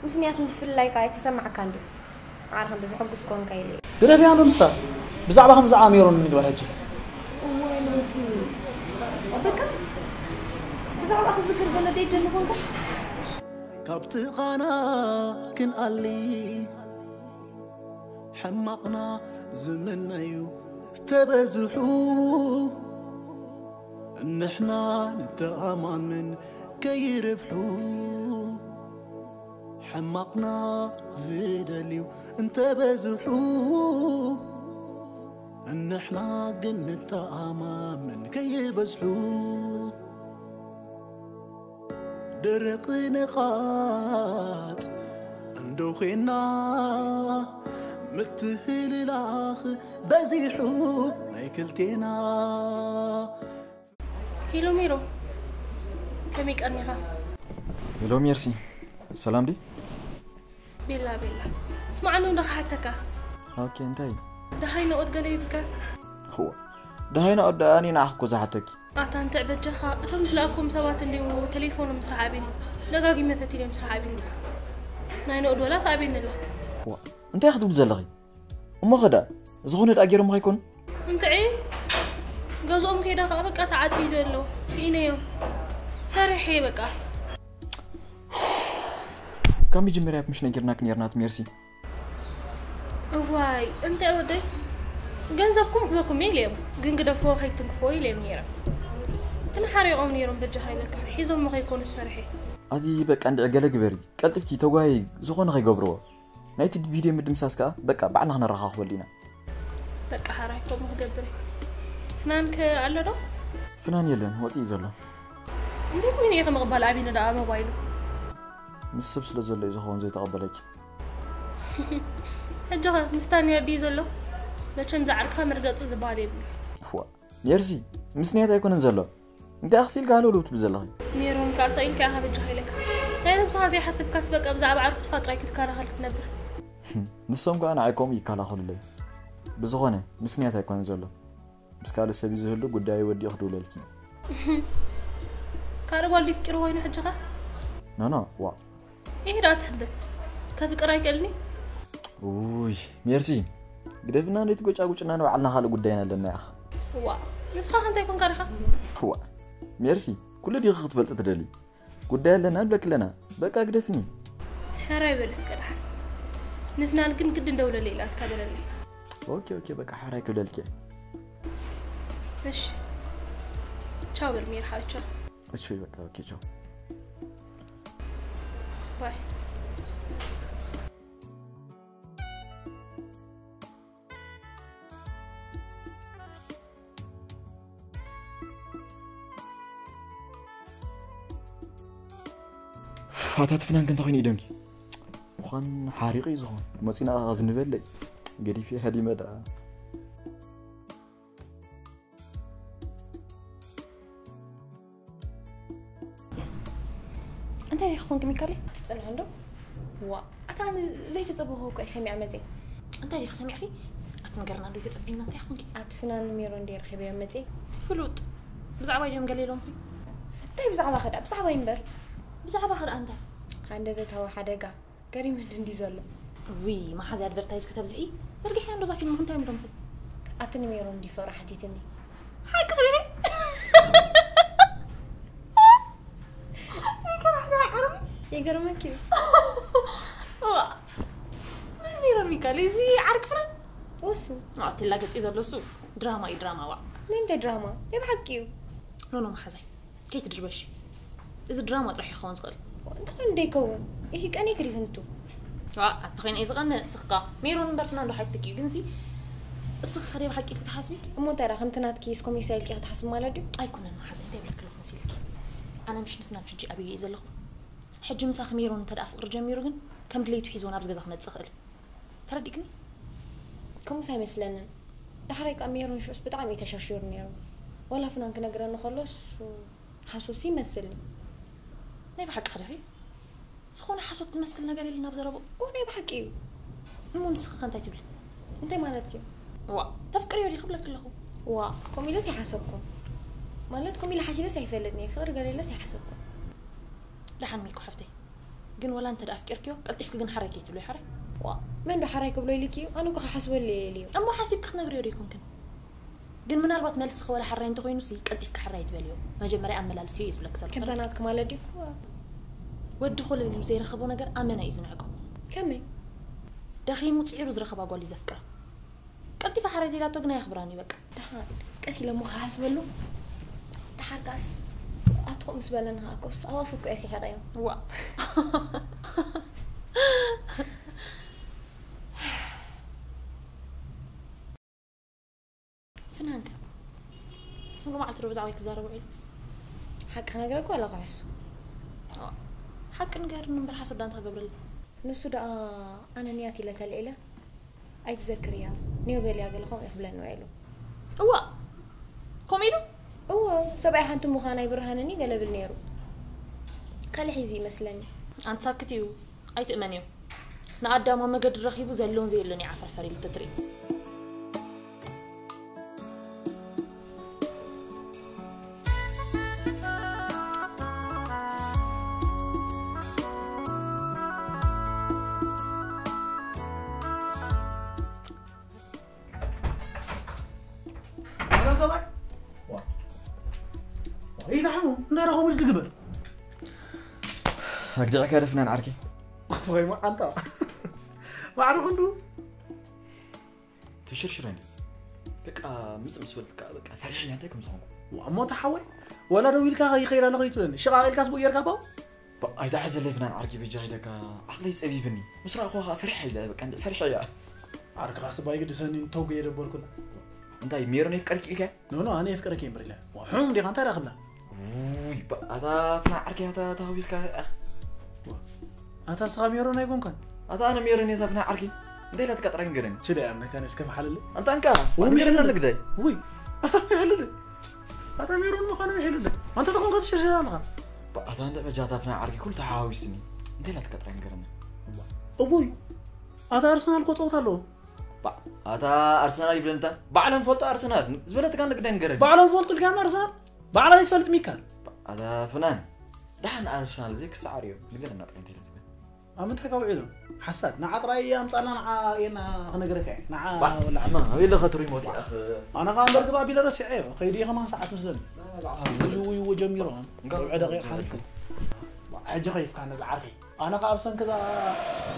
ምስ ንያት ምፍልላይካ ኣይተሰማዕካን ድዩ? ማዕረ ክንዲ ዘሐጉስ ኮንካ ኢለ እየ። ግደፍያ ንሳ። ብዛዕባ ከምዚ ኣእሚሮን ንግበር ሕጂ። እዋይ ሞቲ። በቃ ብዛዕባ ክዝክር ገለ ደይደሊ ኮንካ? ካብ ጥቓና ክንኣሊ ሕማቕና ዝምነዩ ተበዝሑ ንሕና ንተኣማመን ከይርብሑ ሕማቕና ዝደልዩ እንተበዝሑ ንሕና ግን ንተኣማመን ከይበዝሑ ደረቕ ንቓጽ እንዶ ዄንና፣ ምትህልላኽ በዚሑ ናይ ክልቴና። ሄሎ ሜሮ፣ ከመይ ቀኒኻ? ሄሎ ሜርሲ፣ ሰላም ዲ? ቤላ ቤላ፣ ስማዕኒ፣ እንዶ ክሓተካ። ኦኬ፣ እንታይ? ደሃይ ነኦት ገለ ይብልካ? እዋ፣ ደሃይ ነኦት ደኣ ኣነ ንዓኺ እኮ ዝሓተኪ። ኣታ እንተዕ በጃኻ፣ እቶም ዝለኣኩም ሰባት እንዲሙ ቴሌፎኖም ስራሕ ኣቢኒ። ደጋጊመ ፈቲነ ስራሕ ኣቢኒ። ናይ ነኦት ወላ ተኣቢኒ ኣላ። እዋ፣ እንታይ ክትብሊ ዘለኺ? እሞ ኸዳ፣ ዝኾነ ደኣ ገይሮም ኸይኮኑ? እንትዒ፣ ገዝኦም ከይዳ ኸዓ በቃ ተዓጽዩ ዘሎ። ስኢነዮም። ፈሪሐ በቃ። ካብ መጀመርያ ምሽ ነጊርናክ ነርና እቲ ሜርሲ። እዋይ፣ እንታይ ወደይ? ገንዘብኩም ክበኩም ኢለ እዮም፣ ግን ግደፍዎ ከይትንክፍዎ ኢለ እዮም ነይረ። ግን ሓሪቖም ነይሮም በጃኻ ኢለካ፣ ሒዞሞ ከይኮኑስ ፈርሐ። ኣቲ በቃ እንድዒ ገለ ግበሪ፣ ቀልጥፍኪ ተጓየይ፣ ዝኾነ ከይገብርዎ። ናይቲ ቪድዮ ምድምሳስ ከኣ በቃ ባዕልና ክነረኻኽበሉ ኢና። በቃ ሓራይ ከምኡ ክገብር እየ። ፍናን ከ ኣሎ ዶ? ፍናን የለን፣ ወፂኡ ዘሎ። እንዴት ኮይኑ እየ ከምቕባል ኣቢነ ደኣ ሞባይሉ? ምስ ሰብ ስለ ዘሎ እዩ ዝኸውን ዘይተቐበለኪ። ሕጂ ኸ ምስታ ንያ ድዩ ዘሎ? መቸም ዝዓርካ መርገፂ ዝበሃል የብሉ። እዋ፣ ሜርሲ፣ ምስ ንያት ኣይኮነን ዘሎ። እንታይ ኣኽሲልካ ሃለውለው ትብል ዘለኺ? ሜሮን ከኣ ሳኢልካ ኢኻ በጃኻ ኢለካ። ናይ ነብስኻ ዘይሓስብካስ በቃ ብዛዕባ ዓርኩትኻ ጥራይ ክትከላኸል ክትነብር። ንሶም ከኣ ንዓይ ከምኡ ይከላኸሉለይ። ብዝኾነ፣ ምስ ንያት ኣይኮነን ዘሎ። ምስ ካልእ ሰብ እዩ ዝህሉ፣ ጉዳዩ ወዲኡ ክድውለልኪ እዩ። ካልእ ጓል ድዩ ፍቂሩ ኮይኑ ሕጂ ኸ? ኖ ኖ፣ ዋ። ይሄዳ ትብል። ከፍቅር ኣይክእልኒ? ውይ፣ ሜርሲ፣ ግደፍና ነቲ ጎጫጉጭና ንባዕልና ካልእ ጉዳይና ኣለና ያኽ። ዋ፣ ንስኻ ከ እንታይ ኮንካ ዲኻ? ዋ፣ ሜርሲ፣ ኩሉ ዲኺ ክትፈልጢ ትደሊ? ጉዳይ ኣለና ንብለኪ ኣለና። በቃ ግደፍኒ። ሕራይ በል እስከ ደሓን። ንፍናን ግን ግድን ደውለለይ ኢላትካ በለለይ። ኦኬ ኦኬ፣ በቃ ሕራይ ክብለልኪ እየ። እሺ። ቻው በል ሜር ሓወቻ። እሺ በቃ ኦኬ፣ ቻው። ባይ። ኣታ እቲ ፍናን ከ እንታይ ኮይኑ እዩ ደንጊ? ምዃን ሓሪቑ እዩ ዝኾን። መፂና ኣኻ ዝንበለይ። ገዲፈ ሃዲመ ደኣ። እንታይ ዲኺ ኮንኪ ሚካለይ? ትጽንሒ እንዶ? ዋ፣ ኣታ ኣነ ዘይተጸበኹ እኮ እየ ሰሚዐ መጽየ። እንታይ ዲኺ ሰሚዕኺ? ኣቲ ንገርና እንዶ፣ ኣይተጸበይና እንታይ ኮንኪ? ኣቲ ፍናን ሜሮን ድየ ረኺበዮም መጽየ። ፍሉጥ። ብዛዕባ እዮም ገለ ኢሎምኺ? እንታይ ብዛዕባ ኸዳ? ብዛዕባ እምበር። ብዛዕባ ኸዳ እንታይ? ሃንደበታዊ ሓደጋ። ገሪሙኒ እንዲ ዘሎ። ውይ፣ መሓዚ ኣድቨርታይዝ ከተብዝሒ? ዘርጊሕያ እንዶ እዛ ፊልም እንታይ እዮም ኢሎምኺ? ኣቲ ንሜሮን እንዲ ፍቕራ ሓቲትኒ። ሓቂ ሪኺ? ይገርመኪ እዩ። ዋ፣ መን ነይሮም ሚካል? እዚ ዓርኪ ፍናን? እሱ። ኣቲ ላገጺ ዘሎ እሱ። ድራማ እዩ፣ ድራማ፣ ዋ። ናይ ምንታይ ድራማ? ናይ ብሓቂ እዩ። ኖ፣ ኖ፣ መሓዛይ። ከይትድርበሺ። እዚ ድራማ ጥራሕ እዩ ክኸውን ዝኽእል። እንታይ እንደ ይከውን? ይህ ቀኔ ክሪህንቱ። ዋ፣ ኣቲ ኸይነ እዩ ዝቐንእ፣ እስኻ። ሜሮን እምበር ፍናን ዶ ሓይትኪ እዩ፣ ግንሲ እስኺ ከ ደይ ብሓቂ ኢልኪ ትሓስቢ? እሞ እንታይ ደኣ፣ ከምቲ ናትኪ እስኮ ሜሳ ኢልኪ ክትሓስቢ ማለት ድዩ? ኣይኮነን መሓዛይ፣ እንታይ ይብለኪ ኣለኹ መሲልኪ? ኣነ ምሽ ንፍናን ሕጂ ኣብየ እየ ዘለኹ። ሕጂ ምሳኺ ሜሮን እንተ ደኣ ፍቕሪ ጀሚሩ ግን፣ ከም ድሌቱ ሒዝዎ ናብዚ ገዛ ክመጽእ ይኽእል እዩ። ተረዲእክኒ? ከምኡስ ኣይመስለንን። ዳሕራይ ከኣ ሜሮን ሽዑስ ብጣዕሚ እዩ ተሸርሺሩ ነይሩ። ዋላ ፍናን ክነግረኒ ከሎ እሱ ሓሶትሲ ይመስልኒ። ናይ ብሓቂ ኸ ዲኺ? ዝኾነ ሓሶት ዝመስል ነገር የለን ኣብ ዘረብኡ። እወ፣ ናይ ብሓቂ እዩ። እሞ ንስኺ ኸ እንታይ ትብሊ? እንታይ ማለትኪ እዩ? ዋእ፣ ተፍቅርዮ ዲኺ ክብለኪ ኣለኹ። ዋእ፣ ከምኡ ኢለስ ኣይሓሰብኩን። ማለት ከምኡ ኢለ ሓሲበስ ኣይፈልጥን እየ። ፍቕሪ ገለ ኢለስ ኣይሓሰብኩን። ደሓን ሚኩ ሓፍተይ። ግን ወላ እንተ ደኣ ኣፍቂርክዮ፣ ቀልጢፍኪ ግን ሓራይ ከይትብልዮ፣ ሓራይ? ዋእ፣ መን ዶ ሓራይ ክብሎ ኢልኪ እዩ? ኣነ እኮ ክሓስበሉ እየ ኢለዮ። እሞ ሓሲብኪ ክትነግርዮ ዶ ኣይኮንክን? ግን ምናልባት መልስኺ ወላ ሓራይ እንተኾይኑሲ፣ ቀልጢፍኪ ሓራይ ኣይትበልዮ። መጀመርያ ኣመላልስዮ እየ ዝብለኪ ዘለኹ። ከምዛ ናትኪ ማለት ድዩ? ወዲ ኮለል ኢሉ ዘይረኸቦ ነገር ኣመና እዩ ዝንዕቆ። ከመይ? ደኺሙ ጽዒሩ ዝረኸባ ጓል እዩ ዘፍቅራ። ቀልጢፋ ሓራይ ተይላቶ ግን ኣየኽብራን እዩ በቃ። ደሓን ቀስ ኢለ እሞ ክሓስበሉ። ደሓር ከኣስ ኣትኹ ምስ በለና ከኣ ኮስ ኣብ ኣፉ እኮ እየ ስሒቐዮ። ዋእ። ፍናንከ? ሙሉ መዓልቲ ዶ ብዛዕባይ ክዛረብ ውዒሉ? ሓቂ ክነግረኪ ዋላ ክሕሱ? ሓቂ ንገርኒ እምበር ሓሶት ዳኣ እንታይ ክገብረላ? ንሱ ደኣ ኣነ ንያት ኢለ ተልዒለ ኣይትዘክርያ፣ ኔው በልያ ገለ ከምኡ እዩ ክብለኒ ውዒሉ። እዋ ከምኡ ኢሉ? እዎ ሰብኣይ ሓንቲ ምዃና ኣይብርሃንን እዩ ገለ ብል ነይሩ። ካልእ ሒዙ ይመስለኒ። ኣንቲ ሳክት እዩ ኣይትእመንዮ። ንኣዳም ኣብ መገዲ ረኺቡ ዘሎን ዘየሎን እዩ ዓፈርፈር ኢሉ ትትርኢ። ኣረ ሰብኣይ ዋ። ዋ፣ ኢዳ ሓሙ እንታይ ረኸቡ ኢሉ ትግበር? ኣግዲዕካ ደፍናን ዓርኪ። ወይ መዓንጣ ማዕረ ክንዱ ተሽርሽረ እንዲ በቃ ምጽ ምስ በልካ በቃ ፈሪሕ እያ እንታይ ከም ዝኾንኩ። ዋ፣ እሞ ተሓወይ ወላ ደው ኢልካ ይኸይድ ኣለኹ ይትብለኒ ሽቓቕ ኢልካስ ብኡ ጌርካ ባው። ኣይትሓዘለይ ፍናን ዓርኪ በጃ ኢለካ ዓቕለይ ጸቢብኒ ምስ ረኣኹዋ ኸዓ ፈሪሐ ኢለ በቃ እንደ ፈሪሐ እያ። ዓርክኻ ስባ ይግድሰኒ እንተውገ የደበልኩላ። እንታይ ሜሮን የፍቀርኪ ኢልካያ? ኖ ኖ ኣነ የፍቅረኪ እምበር ኢለ። ዋ፣ ሕሙም ዲኻ እንታይ ረኽብላ? ውይ፣ ባ- ኣታ ፍናን ዓርኪ ኣታ ተሃዊልካ ኣኽ። ኣታ ስኻ ሜሮን ኣይኮንካን። ኣታ ኣነ ሜሮን እየ እታ ፍናን ዓርኪ። እንታይ ኢላ ትቀጥራ ይንገረኒ? ሽደ ኣምነካ ነስ ከም ሓለለ። ኣንታ እንካ፣ ውይ፣ ንገረና ሜሮን ንግዳይ። ውይ፣ ኣታ ይሕልለ። ኣታ ሜሮን ምዃኑ ይሕልለ። ኣንታ ተኾንካ ትሽርሽር ኣለኻ። ባ- ኣታ እንደ በጃ እታ ፍናን ዓርኪ ኩሉ ተሓዋዊስኒ። እንታይ ኢላ ትቀጥራ ይንገረኒ? እቦይ፣ ኣታ ኣርሰናል እኮ ጸወታ ኣለዎ። ባ- ኣታ ኣርሰናል ይብለንታ። ባዕለን ፈልጦ ኣርሰናል። ዝበለትካ ንግዳይ ንገረኒ። ባዕሎም ፈልጡ ኢልካ ኣርሰናል? ባዕላ ዘይትፈልጥ ሚካል። ኣታ ፍናን ደሓን ኣርሰናል እዚ ክሰዓር እዩ ንገረና ጥራይ እንታይ ትብል። ኣብ ምንታይ ካብ ውዒሎም? ሓሳድ ንዓ ጥራይ ኣምጻልና ንዓ ኣርእየና ክነግረካ እየ። ንዓ ባ- ወላ እማ ኣበይ ኣለኻ ትሪሞት ይኣኽ ኣነ ኸኣ እምበር ግባ ቢለ ረሲዐዮ። ከይዱ እየ ከማን ሰዓት ምስ ዘብል። ውይ ውይ ውይ ጀሚሮም። እንካ- ረብዐ ደቂቕ ሓሊፉ። ሕጂ ኸይፍካ ነዚ ዓርኸይ። ኣነ ኸኣ ብሰንኪ እዛ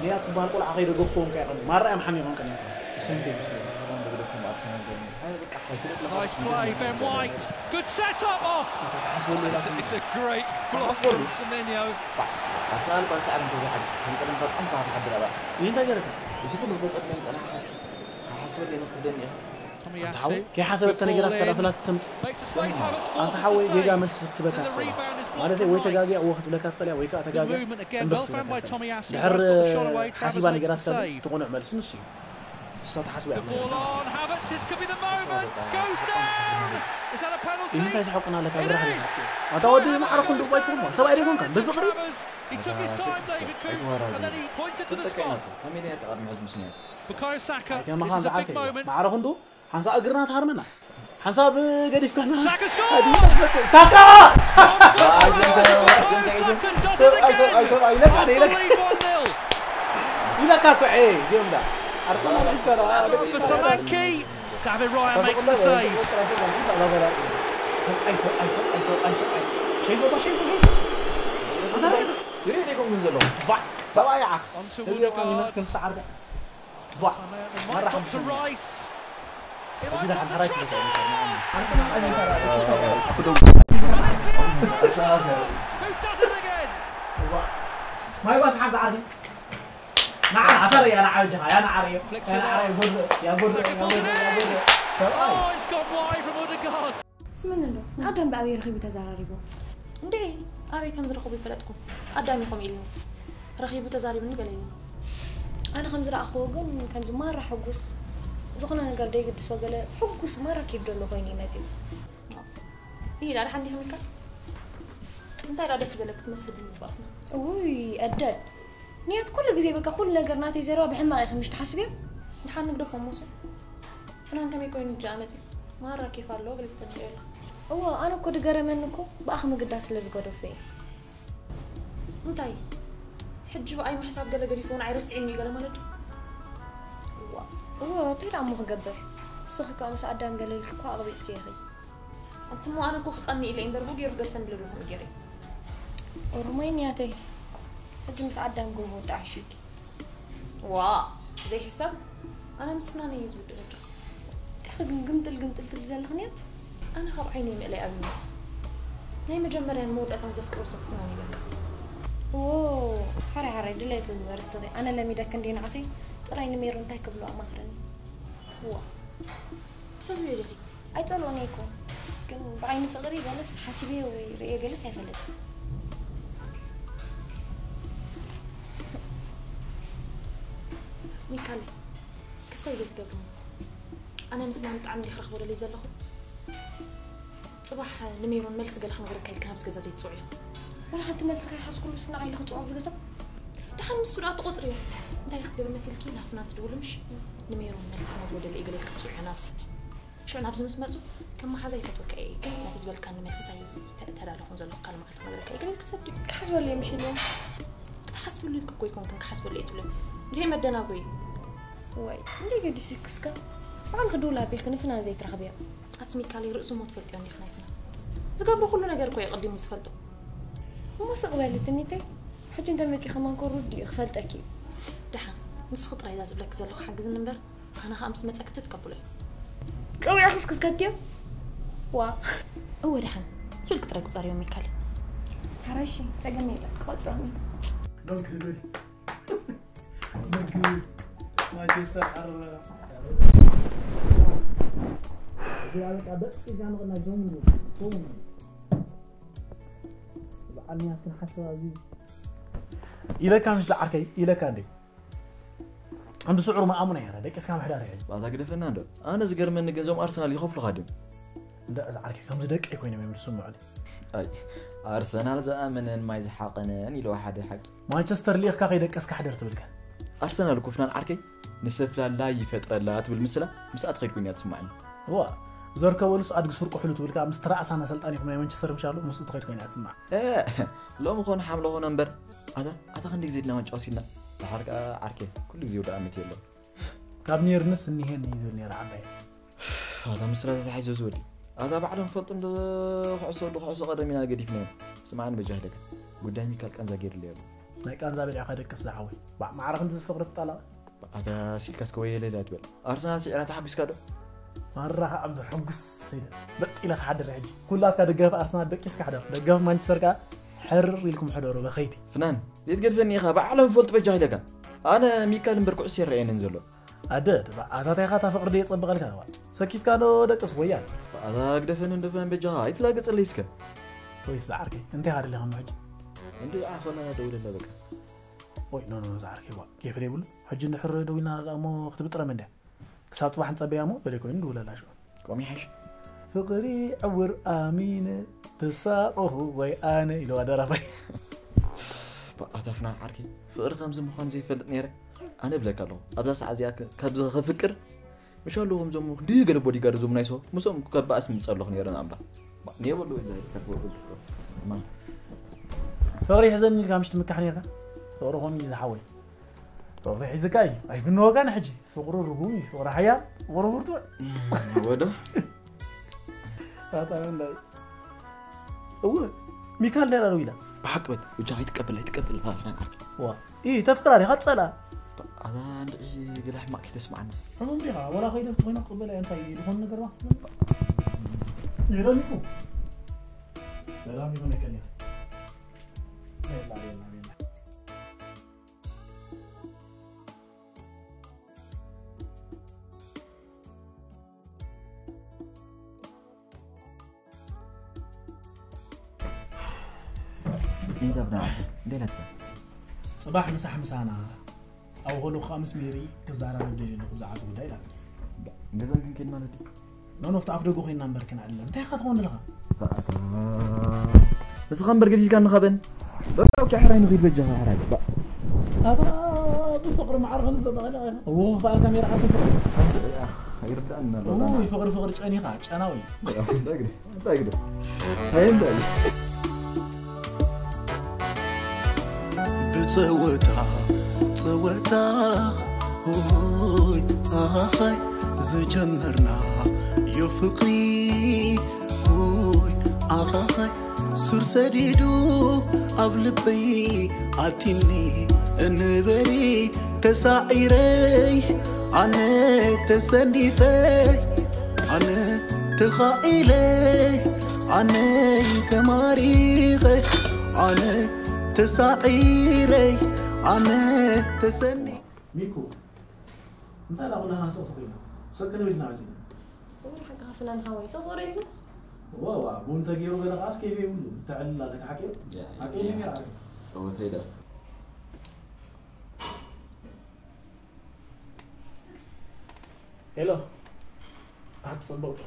ሊያ ትበሃል ቆልዓ ከይደገፍክዎም ከኣ ይቐንዩ። ማራ እዮም ሓሚቖም ቀንዮም። ብሰንከይ ይመስለኒ። ኣነ ብግደፎም ኣርሰናል ገርኒ። ኣነ በቃ ሓይትልቅ ለኻ Nice play, Ben White. Good set up. Oh, ኣታ ተሓስበሉ ኢላ it's, it's a great block ተሓስበሉ። From Semenyo. ኣርሰናል እኳ ሰዓር እንተዘይሓድ ከም ቀደምካ ጸምካ ክትሓድር ኣባ። ይህ እንታይ ገረካ? እዚ ኩሉ ተጸብለን ጸናሕካስ ካብ ሓስበሉ የመክትብለኒ ኢኻ። ኣንታ ሓወይ ከይሓሰበት ተነጊራትካ ዳ ፍላት ክተምጽእ ኣንታ ሓወይ ጌጋ መልሲ ክትበካ ትኽእላ ማለተይ ወይ ተጋግያ እዎ ክትብለካ ትኽእል እያ ወይ ከዓ ተጋግያ እምቢ ክትብለካ ትኽእል ድሕር ሓሲባ ነገራትካ ግን እቲ ቅኑዕ መልሲ ንሱ እዩ ንሳ ተሓስቦ እያ ንምንታይ ዝሕቁና ኣለካ ብራሕ ዲኻ ኣንታ ወዲ ማዕረ ኩሉ እኳ ኣይትኹንዋ ሰብኣይ ደይኮንካ ብፍቕሪ ኣይትዋራዘ ተጠቀና ከመይ ኔርካ ቅድሚ ሕዚ ምስንያት Bukayo Saka. This is a big moment. ማዕረ ክንዱ ሓንሳብ እግርና ትሃርመና ሓንሳብ ገዲፍካና ሳካ ሰብኣይ ሰብኣይ ሰብኣይ ይለካ ይለካ ይለካ እኮ ዔ እዚኦም ዳ ኣርሰናል ሒዝካ ዳ Solanke. David Raya makes the save. ሰብኣይ ሰብኣይ ሰብኣይ ሰብኣይ ሰብኣይ ሸይፎ ባ ሸይፎ ሸይፎ ይሬድ ይኮን ግን ዘለኹ ሰብኣይ ዓኽ እዚኦም ኣሚናት ከም ሰዓርካ ማይ ባስ ሓዛ ዓርኪ ንዓ ኣታ ያ ንዓ ወጀኻ ያ ንዓ ርዮ ያ ንዓ ርዮ ጎድሎ ያ ጎድሎ ያ ጎድሎ ያ ጎድሎ ሰብኣይ ስምኒ እንዶ ንኣዳም ብኣበይ ረኺቡ ተዘራሪቦ? እንድዒ ኣበይ ከም ዝረኽቦ ይፈለጥኩ። ኣዳም እዩ ከምኡ ኢሉኒ። ረኺቡ ተዛሪቡኒ ገለ ኢሉኒ። ኣነ ከም ዝረኣኽዎ ግን ከምዚ ማራ ሕጉስ ዝኾነ ነገር ደይግድሶ ገለ ሕጉስ ማራ ኬፍ ደሎ ኮይኑ እዩ መጺኡ። ይሂዳ ደሓን ዲኺ ሚካ? እንታይ ደኣ ደስ ዝበለኪ ትመስሊ ብምባእስና። እውይ ኣደል ንያት ኩሉ ግዜ በቃ ኩሉ ነገር ናተይ ዘረባ ብሕማቕ ኢኺ ምሽ ትሓስብዮ? ደሓን ንግደፎ እሞ እሱ ፍናን ከመይ ኮይኑ ድኣ መጺኡ? ማራ ኬፍ ኣለዎ ገለ ትፈልጥዮ ኣለኺ። እወ ኣነ እኮ ድገረመኒ እኮ ብኣኺ ምግዳስ ስለ ዝገደፎ እየ። እንታይ ሕጂ ብኣይ ምሕሳብ ገለ ገዲፉ ንዓይ ረሲዑኒ እዩ ገለ ማለት ድዩ? እዋ እወ እንታይ ደኣ እሞ ክገብር ንስኺ ከኣ ምስ ኣዳም ገለ ኢልኪ እኮ ኣቕቢጽኪ ኢኺ። ኣንቲ እሞ ኣነ እኮ ክቐኒ ኢለ እየ እምበር ብኡ ገይሩ ክገድፈኒ ኢለ ዶ ከምኡ ገይረ? ኦሮማይ ንያተይ ሕጂ ምስ ኣዳም ጎቦ ወዲ ዓሽዩኪ። ዋእ ዘይሕሰብ ኣነ ምስ ፍናን እየ ዝውድእ በቃ። እንታይ ግን ግምጥል ግምጥል ትብሊ ዘለኺ ንያት? ኣነ ካብ ዓይነይ ምእላይ ኣብዩኒ። ናይ መጀመርያን መወዳእታን ዘፍቅሮ ሰብ ፍናን እዩ በቃ። ዎ ሓራይ ሓራይ ድሌት ግበሪ እስኺ ኣነ ለሚደኪ እንድየ ንዓኺ ጥራይ ንሜሮን እንታይ ክብሎ ኣማኽርኒ። ዋእ ትፈትውዮ ዲኺ? ኣይጸልኦን እየ እኮ ግን ብዓይኒ ፍቕሪ ገለስ ሓሲበዮ ወይ ርእየ ገለስ ኣይፈልጥን። ካሊ ክስታይ ዘይትገብርኒ። ኣነ ንፍናን ብጣዕሚ እንዲኽ ረኽቦ ደልዩ ዘለኹ። ጽባሕ ንሜሮን መልሲ ገለ ክነግረካ ኢልካ ናብዚ ገዛ ዘይትጽውዕዮ። ወላ ሓንቲ መልሲ ከይሓዝኩሉ ንዓይ ኢሉ ክጽውዖ ኣብዚ ገዛ? ደሓን ምስ ፍርኣ ትቆጽርዮ። እንታይ ኢኻ ክትገብሪ መሲልኪ? ናብ ፍናን ትድውሊ ምሽ? ንሜሮን መልሲ ክነግሮ ደልየ ገለ ኢልካ ትጽውዕዮ ናብዚ። ሽዑ ናብዚ ምስ መጹ ከም መሓዛ ይፈትወካ እየ፣ ግን ነቲ ዝበልካኒ መልስስ ኣይ ተ- ተዳለኹን ዘለኹ ካልእ መዓልቲ ክነግረካ እየ ገለ ኢልካ ትሰድዮ። ክሓስበሉ እየ ምሽ ኢልዮም። ክትሓስብሉ ኢልኪ እኮ ኣይኮንክን ክሓስበሉ እየ ትብሎ። ብዘይ መደናጎይ። ወይ እንደ ገዲስ ክስካ ባዕልኺ ድውል ኣቢልኪ ንፍናን ዘይትረኽብያ። ኣቲ ሚካለይ ርእሱ ሞ ትፈልጥዮ እንዲኺ ናይ ፍናን ዝገብሮ ኩሉ ነገር እኮ እዩ ቀዲሙ ዝፈልጦ። እሞ ስቕ በሊ ትኒተይ። ሕጂ እንተ መጺ ከማን ኮ ሩድ እዩ ክፈልጠኪ እዩ። ደሓን ንስኺ ጥራይ እዛ ዝብለኪ ዘለኹ ሓግዝኒ እምበር ኣነ ኸኣ ምስ መጸ ክትትቀብሎ እዩ። ቀዊዕኽስ ክትከትዮ? ዋ። እወ ደሓን ስልኪ ጥራይ ቁጸርዮ ሚካለይ። ሓራይሺ ጸገም የለን ክቆጽሮም እዩ። መግቢ ማንቸስተር ዓረራ። እዚኣ በቃ በፂጋ ንቕናይ ዞም ዞም በዓል ንያት ክንሓስብ ኣብዚ ኢለካ ምሽ ዝዓርከይ ኢለካ እንዴ። ኣንድ ስዑር መኣሙና ይራ ደቂ እስካ ምሕዳር ይሕል ባታ ግደፈና እንዶ። ኣነ ዝገርመኒ ግን ዞም ኣርሰናል ይኸፍሉኻ ድም እንዳ ዝዓርከይ ከምዚ ደቂ ኮይኖም እዮም ዝስምዑ። ኣይ ኣርሰናል ዝኣመነን ማይ ዝሓቐነን ኢለዋ ሓደ ሓቂ። ማንቸስተር ሊግካ ከይደቀስካ ሕደር ትብልካ። ኣርሰናል እኮ ፍናን ዓርከይ ንሰፍላላ ይፈጥረላ ትብል ምስላ ምስኣ ትኸይድ ኮይና ትስማዕኒ። እዋ ዘርከበሉስ ኣድጊ ስርቁ ሕሉ ትብልካ ምስ ትራእሳና ሰልጣን ይኹም ናይ ማንቸስተር ምሻሉ ምስኡ ትኸይድ ኮይና ትስማዕ። ሎሚ ኾነ ሓምለ ኾነ እምበር ኣታ ኣታ ክንዲ ግዜ ድና ዋንጫ ወሲድና። ድሓር ከዓ ዓርከይ ኩሉ ግዜ ወደ ኣመት የለን። ካብ ኔርንስ እኒሄን እዩ ዝብል ኔረ ዓባይ። ኣታ ምስላ ተታሒዞ ዝወዲ ኣታ ባዕሎም ፈልጡ እንዶ ኩዕሶ ወዲ ኩዕሶ ቀደም ኢና ገዲፍናዮ። ስማዕኒ በጃ ህደካ ጉዳይ ሚካል ቀንዛ ገይርለይ ኣሎ። ናይ ቃንዛ በሊዕካ ደቅስ ዝሓወይ ባዕ ማዕረ ክንዲ ዝፍቅሪ ትጣላቕ። ኣታ ሲልካ እስከ ወየለይ ዳ ትበል ኣርሰናል ስዒራ ተሓጒስካ ዶ? ማራ ከዓ እምበር ሕጉስ ኢለ በጥ ኢለ ክሓድር ሕጂ ኩላትካ ደጋፊ ኣርሰናል ደቂስካ ሕደር ደጋፊ ማንቸስተር ከዓ ሕርር ኢልኩም ሕደሩ በኸይቲ። ፍናን ዘይትገድፈኒ ኢኻ ባዕሎም ፈልጡ በጃ ኢለካ። ኣነ ሚካል እምበር ኩዕሶ ይረኣየንን ዘሎ። ኣደ ኣታታይኻ እታ ፍቕሪ ደየጸብቐልካ ሰኪትካ ዶ ደቅስ ወያል። ኣታ ግደፈኒ እንዶ ፍናን በጃኻ ኣይትላገጸለይ እስከ። ወይስ ዝዓርከይ እንታይ ሃደለኻ ሕጂ? እንዲ ኣኾነ ደውለለ በቃ። ወይ ኖ ኖ ዝዓርከይ ዋ ኬፍ ደይብሉ። ሕጂ እንድሕር ደዊና እሞ ክትብጥረም እንድያ። ክሳብ ጽባሕ ንጸበያ እሞ በለ ኮይኑ ንድውለላ ሽዑ። ቆም ይሓሽ። ፍቕሪ ዕውር ኣሚነ ተሳቐኹ ወይ ኣነ ኢለዋ ደራፋይ። ኣታ ፍናን ዓርከይ ፍቕሪ ከምዚ ምዃኑ ዘይፈልጥ ነይረ። ኣነ እብለካ ኣለኹ ኣብዛ ሰዓት እዚኣ ከ- ካብዚ ከፍቅር ምሻሉ ከምዞም ክንዲ ገለ ቦዲጋርድ ዞም ናይ ሰው ምስኦም ከበኣስ ምምፀ ኣለኹ ነይረ ንኣምላኽ። ኔበሉ ወይ ዘይ ከፍቅር ፍቕሪ ሕዘኒ ኢልካ ምሽ ትምካሕ ነይርካ። ፍቕሪ ኾም እዩ ዝሓወይ። ፍቕሪ ሒዝካ እዩ ኣይፍንወካን ሕጂ። ፍቕሪ ርጉም እዩ ፍቕሪ ሓያል ፍቕሪ ብርቱዕ። ወዶ ኣታ እንታይ እው ሚካል ደራ ደው ኢላ። ብሓቂ በል ብጃኻ ይትቀበል ኣይትቀበል ፍናን ዓርከይ። ዋ ኢ ተፍቅራ ዲኻ ትጸልኣ። ኣታ እንድዒ ገለ ሕማቕ ከይተስምዓና። ሕሙም ዲኻ ወላ ኮይነ እንተኾይና ክቕበል እያ እንታይ ዝኾነ ነገር ዋ። ይረሚኩ ሰላም ይኹነከልያ። እንዴት አብዳ እንዴት ነበር? ጽባሕ ምሳሕ ምሳና ኣብ ሆሎ ከዓ ምስ ሜሪ ክዛራረብ ደልየ ኣለኹ ብዛዕባ እቲ ጉዳይ ኢላትኒ። ገዛን ክንከይድ ማለት እዩ። ኖኖ ኣብቲ ኣፍ ደጉ ኮይና እምበር ክነዕልል እንታይ ኢኻ ትኸውን ኣለኻ? ንስኻ እምበር ገዲድካ ንኸበን በቃ ኦኬ ሕራይ ንኺድ በጃኻ ሕራይ በቃ ኣታ ብፍቕሪ ማዕረ ክንሰጠቕለ እዎ ክፍኣልካ ሜሪ ዓርኩ ይርዳእና እዎ ፍቕሪ ፍቕሪ ጨኒኻ ጨናዊ እንታይ ግደ እንታይ ግደ እንታይ እንታይ ብጸወታ ጸወታ ሆይ ኣሃይ ዝጀመርና ዮ ፍቕሪ ሆይ ኣሃይ ሱር ሰዲዱ ኣብ ልበይ ኣቲኒ እንበሪ ተሳዒረይ ኣነ ተሰኒፈ ኣነ ተኻኢለ ኣነ ተማሪኸ ኣነ ተሳዒረይ ኣነ ተሰኒ ሚኩ እንታይ ዳ ኩላህና ስቕስቕ ኢልና ስቕ ክንብል ኢና መፂና ሓቂ ከፍላን ሓወይ ሰቕ ሰቕ ኢልና ዋዋ ቡን ተገይሩ ገለ ከዓስ ኬፍ የብሉ ተዕልል ኣለካ ሓቂ ሓቂ ኢለ ገይረ እወተይዳ ሄሎ፣ ኣቲ ጽቡቕ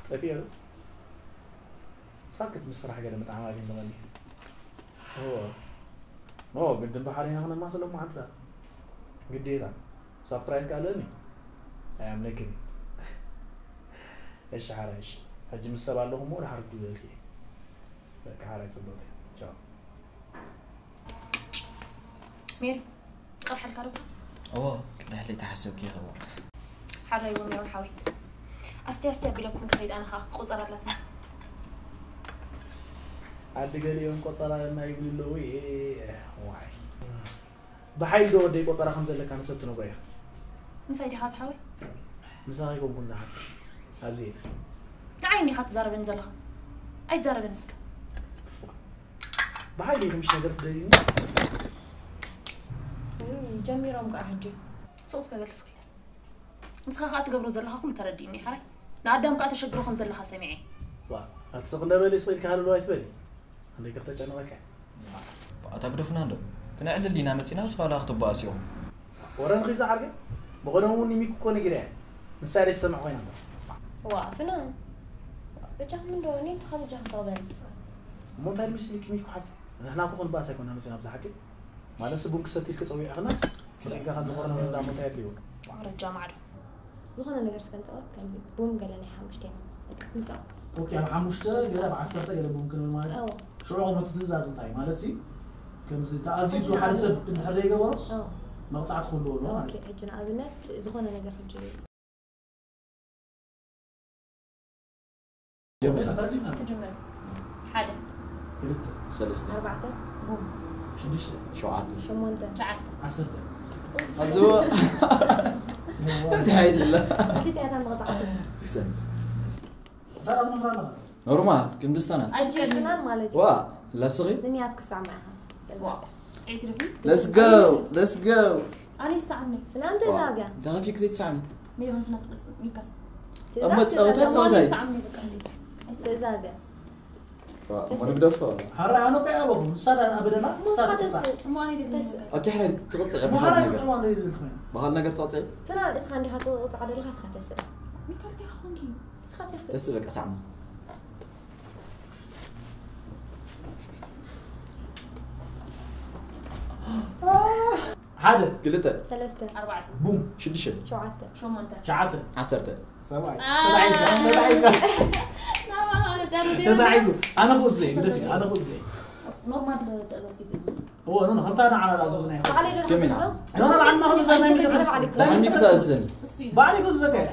ጠፊኡ። ሳክት ምስ ስራሕ ገለ ምጥዓም ኣግኝ ንበኒ። እዎ። ኖ፣ ግድን ብሓደ ኢና ክነማስሎ እሞ ሓንቲ ግዴታ። ሳፕራይዝ ከ ኣለኒ? ኣይ ኣምለክኒ። እሺ፣ ሓራይ፣ እሺ። ሕጂ ምስ ሰብ ኣለኹ እሞ ድሓር ክደውለልኪ እየ። በቃ፣ ሓራይ፣ ጽቡቕ። ቻው። ሜሪ፣ ትቐርሓልካ ዶ? እዎ፣ ቅዳሕ ለይቲ ሓሰብኪ ይኸበር። ሓራይ እውን ሜሮን ሓወይ። ኣስቲ፣ ኣስቲ ኣቢለኩም ክኸይድ፣ ኣነ ኸኣ ክቆጸር ኣላትና። ዓዲ ገሊኦም ቆጸራ ኣለና ይብሉ ኣለዉ። ኤ፣ ዋይ። ብሓይሊ ዶ ወደይ ቆጸራ ከም ዘለካ ንሰብ ትነግሮ ኢኻ? ምሳይ ዲኻ ዝሓወይ? ምሳኺ ኣይኮንኩን ዝሓፍር። ኣብዚ ኢኺ። ንዓይ እንዲኻ ትዛረበኒ ዘለኻ። ኣይትዛረበኒ እስከ። ብሓይሊ ኢኺ ምሽ ነገር ትደልይኒ? ውይ፣ ጀሚሮም ከዓ ሕጂ። ስቕ እስከ በል እስኺ። ንስኻ ከዓ ትገብሮ ዘለኻ ኩሉ ተረዲእኒ፣ ሓራይ። ንኣዳም ከዓ ተሸግሮ ከም ዘለኻ ሰሚዐ። ዋ፣ ኣቲ ስቕ እንዳ በሊ ስቕ ኢልካ ሃለሉ ኣይትበሊ። ክንደይ ከም ተጨነቐካ። ኣታ ግደፉና እንዶ። ክነዕልል ኢና መጺና፣ ምስ ፋላ ክትበኣስ ኢኹም። ወረ ንኺዛ ዓርገ፣ ብቐደሙ እውን ንሚኩ እኮ ነጊረያ። ንሳ ኢለ ዝሰምዕ ኮይና እምበር። ዋ፣ ፍናን። በጃኹም እንዶ፣ እኔ እንተኻ በጃኹም ተቕበል። እሞ እንታይ ድሚስልኪ ሚኩ ሓፍተይ? ንሕና እኮ ክንበኣስ ኣይኮንና መጺና ብዝሓቂ። ማለት ቡን ክሰቲ ኢልኪ ጸዊዕኽናስ፣ ስለ ኢልካ ከም ዝኾነ ምፍላጥ እንታይ ኣድልይዎ? ወረጃ ማዕዶ። ዝኾነ ነገር እስከ ንጻወት፣ ከምዚ ቡን ገለ ናይ ሓሙሽተ ኢና ንጻወት። ኦኬ፣ ኣብ ሓሙሽተ ገለ ኣብ ዓሰርተ ገለ ቡን ክንብል ማለት እዩ። እዎ። ሽዑ ከምቲ ትእዛዝ እንታይ ማለት ሲ? ከምዚ ተኣዚዙ ሓደ ሰብ እንድሕር ዘይገበሮስ እዎ። መቕጻዕቲ ክህልዎ ኣለዎ ማለት ኦኬ፣ እዩ። ሕጂ ንኣብነት ዝኾነ ነገር ሕጂ ጀምር። ክጅምር። ሓደ። ክልተ። ሰለስተ። ኣርባዕተ። ቡም። ሽዱሽተ። ሸውዓተ። ሸሞንተ። ትሽዓተ። ዓሰርተ። ኣዝዎ። እንታይ ሓይዝላ? ክልተ እያ እታ መቕጻዕቲ። ክሰን። እንታይ ኣብ ምኽራ ኣለኻ? ኖርማል፣ ግን ብዝተና። ኣይትቀድናን ማለት እዩ። ዋ፣ ለስኺ? ንንያት ክሳማ ኢኻ። ዋ። Let's go, let's go. ኣነ ይስዓኒ። ፍናን ትእዛዝ እያ። እንታይ ከፊክ ዘይትስዓኒ? ሜሮን ስና ትበስ ሚካ። ትእዛዝ እሞ ጸወታ ትእዛዝ። ጸወታ እዩ። ይስዓኒ በቃ እንዴ። ትእዛዝ እያ። ዋ፣ እሞ ንግደፎ። ሓራ ኣነ እኮ ያበኹ፣ ንሳ ዳ ኣበደና፣ ንሳ ንስኻ ትቅጻዕ። ተስእ። እሞ ኣነ ይደግም ተስእ። በቃ። ኣቲ ሕራይ ትቕጽዕ ምዃና በሃል ነገር። ይቕጽዕዋ እንደ ይደልት ኮይና። በሃል ነገር ትቕጽዕ? ፍናን እስኻ እንዲኻ ትቕጻዕ ደለኻ እስኻ ተስእ። ሚካ እንታይ ኾንኪ? እስኻ ተስእ። ተስእ በቃ ሳዕማ። ሓደ። ክልተ። ሰለስተ። ኣርባዕተ። ቡም። ሽዱሽተ። ሸውዓተ። ሸሞንተ። ትሽዓተ። ዓሰርተ። ሰብኣይ። አ- ተታሒዝካ፣ ተታሒዝካ። ናባኻ መጻኑ ዜና። ተታሒዙ። ኣነ ክእዝዘ፣ ግደፊ፣ ኣነ ክእዝዘ። ኖርማል ትእዛዝ ክትእዝዙ። እዎ፣ ኖ፣ ኖ፣ ከምታ ንዓና ዝኣዘዝና ኢኻ። ባዕለይ ዶ ከመይ ንሓግዞ? ንዓና? ኖ፣ ኖ፣ ንዓና ንኣዘዞ ናይ ምግቢ ንሓግዞ። ንዓና ንግዲ ትኣዝዘኒ። እሱ እዩ። ባዕለይ ክእዝዘካ እየ።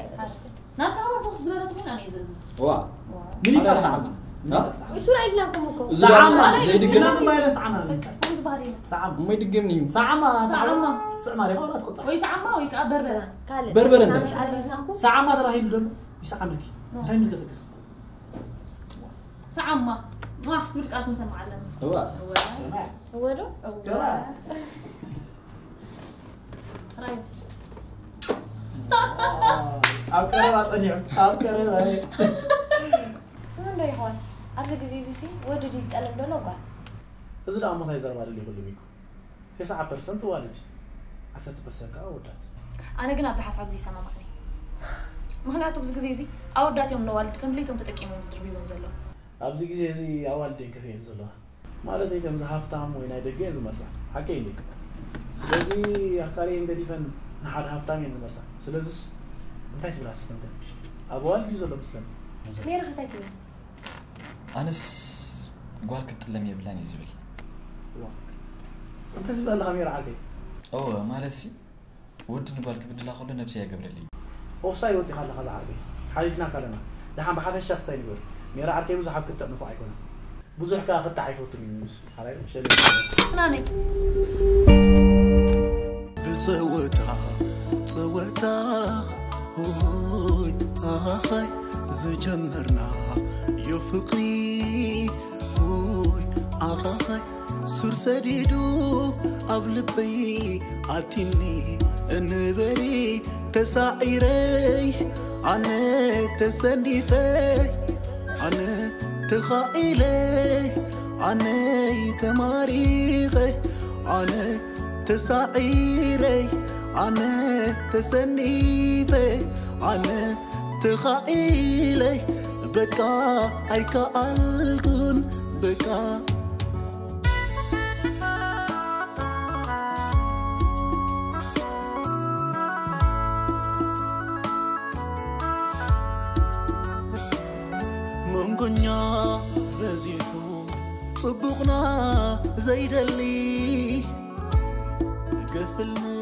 ናብታ ሃዋ ፎክስ ዝበለት ኮይና እኔ ዘዝ ዋ። ዋ። ሚኒካ ኣረ ሰዓት። ሰዓት። እ? እሱ ራእይናኩም እኮ። እዚ ሰዓማ። ባዕለይ ዘይድገም። ኢና ባይለ ሰዓማ። በቃ፣ ከምዚ ባህሪ ነው። ሰዓማ። እሞ ይድገምኒ እዩ። ሰዓማ። ሰዓማ። ስዕማ ሪኻ ወላ ትቆጻ። ወይ ሰዓማ ወይ ከዓ በርበረ። ካልእ። በርበረ እንታይ? ናምሽ ኣዚዝናኩም። ሰዓማ ተባሂሉ ደሎ ይሰዓመኪ። እንታይ ምልከተክስ? ሰዓማ። ዋህ፣ ትብል ቃል ክንሰምዕ ኣለና። እዋ። እዋ። እዋ ዶ? እዋ። እዋ። ራዩ። ኣብ ቀረባ ጸኒዑ፣ ኣብ ቀረባ። ስሙ እንዶ ይኾን? ኣብዚ ግዜ እዚ ሲ ወዲ ድዩ ዝጠልም ዘሎ ጓል? እዚ ደኣ እሞ እንታይ ዘረባ ደልዩ ኩሉ ሚኩ? ተስዓ ፐርሰንት ኣዋልድ፣ ዓሰርተ ፐርሰንት ከኣ ኣወዳት። ኣነ ግን ኣብዚ ሓሳብ እዚ ይሰማማዕኒ። ምኽንያቱ ኣብዚ ግዜ እዚ ኣወዳት እዮም ነዋልድ ከም ድሌቶም ተጠቂሞም ዝድርብዩወን ዘለዉ። ኣብዚ ግዜ እዚ ኣዋልድ እየን ከፊኤን ዘለዋ። ማለተይ ከምዚ ሃፍታም ወይ ናይ ደገ እየን ዝመርጻ። ሓቀይ እንዴ? ስለዚ ኣፍቃሪኤን ገዲፈን ንሓደ ሃፍታም እየን ዝመርጻ። ስለዚስ እንታይ ትብላ እስከ እንተ? ኣብ ኣዋልድ እዩ ዘሎ መስለኒ። ሜሪ ከ እንታይ ትብል? ኣነስ ጓል ክትጥለም የብላን እየ ዝብል። ዋ። እንታይ ትብል ኣለኻ ሜሪ ዓርከይ? እወ፣ ማለት ሲ ወዲ ንጓል ክብድላ ከሎ ነብሰይ ኣይገብረለይ። ኦፍሳይድ ወጺኻ ኣለኻ ዝዓርከይ። ሓሊፍናካ ኣለና። ደሓን ብሓፈሻ ክስታይ ንግበር። ሜሪ ዓርከይ ብዙሕ ኣብ ክትዕ ንፉዕ ኣይኮነን። ብዙሕ ከኣ ክትዕ ኣይፈቱን እዩ ንሱ። ሓራይ ሸለ ፍናነይ። ብጸወታ ጸወታ ሆይ ኣኻኻይ ዝጀመርና ዮ ፍቕሪ ሆይ ኣኻኻይ ሱር ሰዲዱ ኣብ ልበይ ኣቲኒ እንበሪ ተሳዒረይ ኣነ ተሰኒፈ ኣነ ተኻኢለ ኣነይ ተማሪኸ ኣነ ተሳዒረይ ኣነ ተሰኒፈ ኣነ ተኻኢለ በቃ ኣይከኣልኩን በቃ መንጎኛ በዚሑ ጽቡቕና ዘይደሊ ገፍልኒ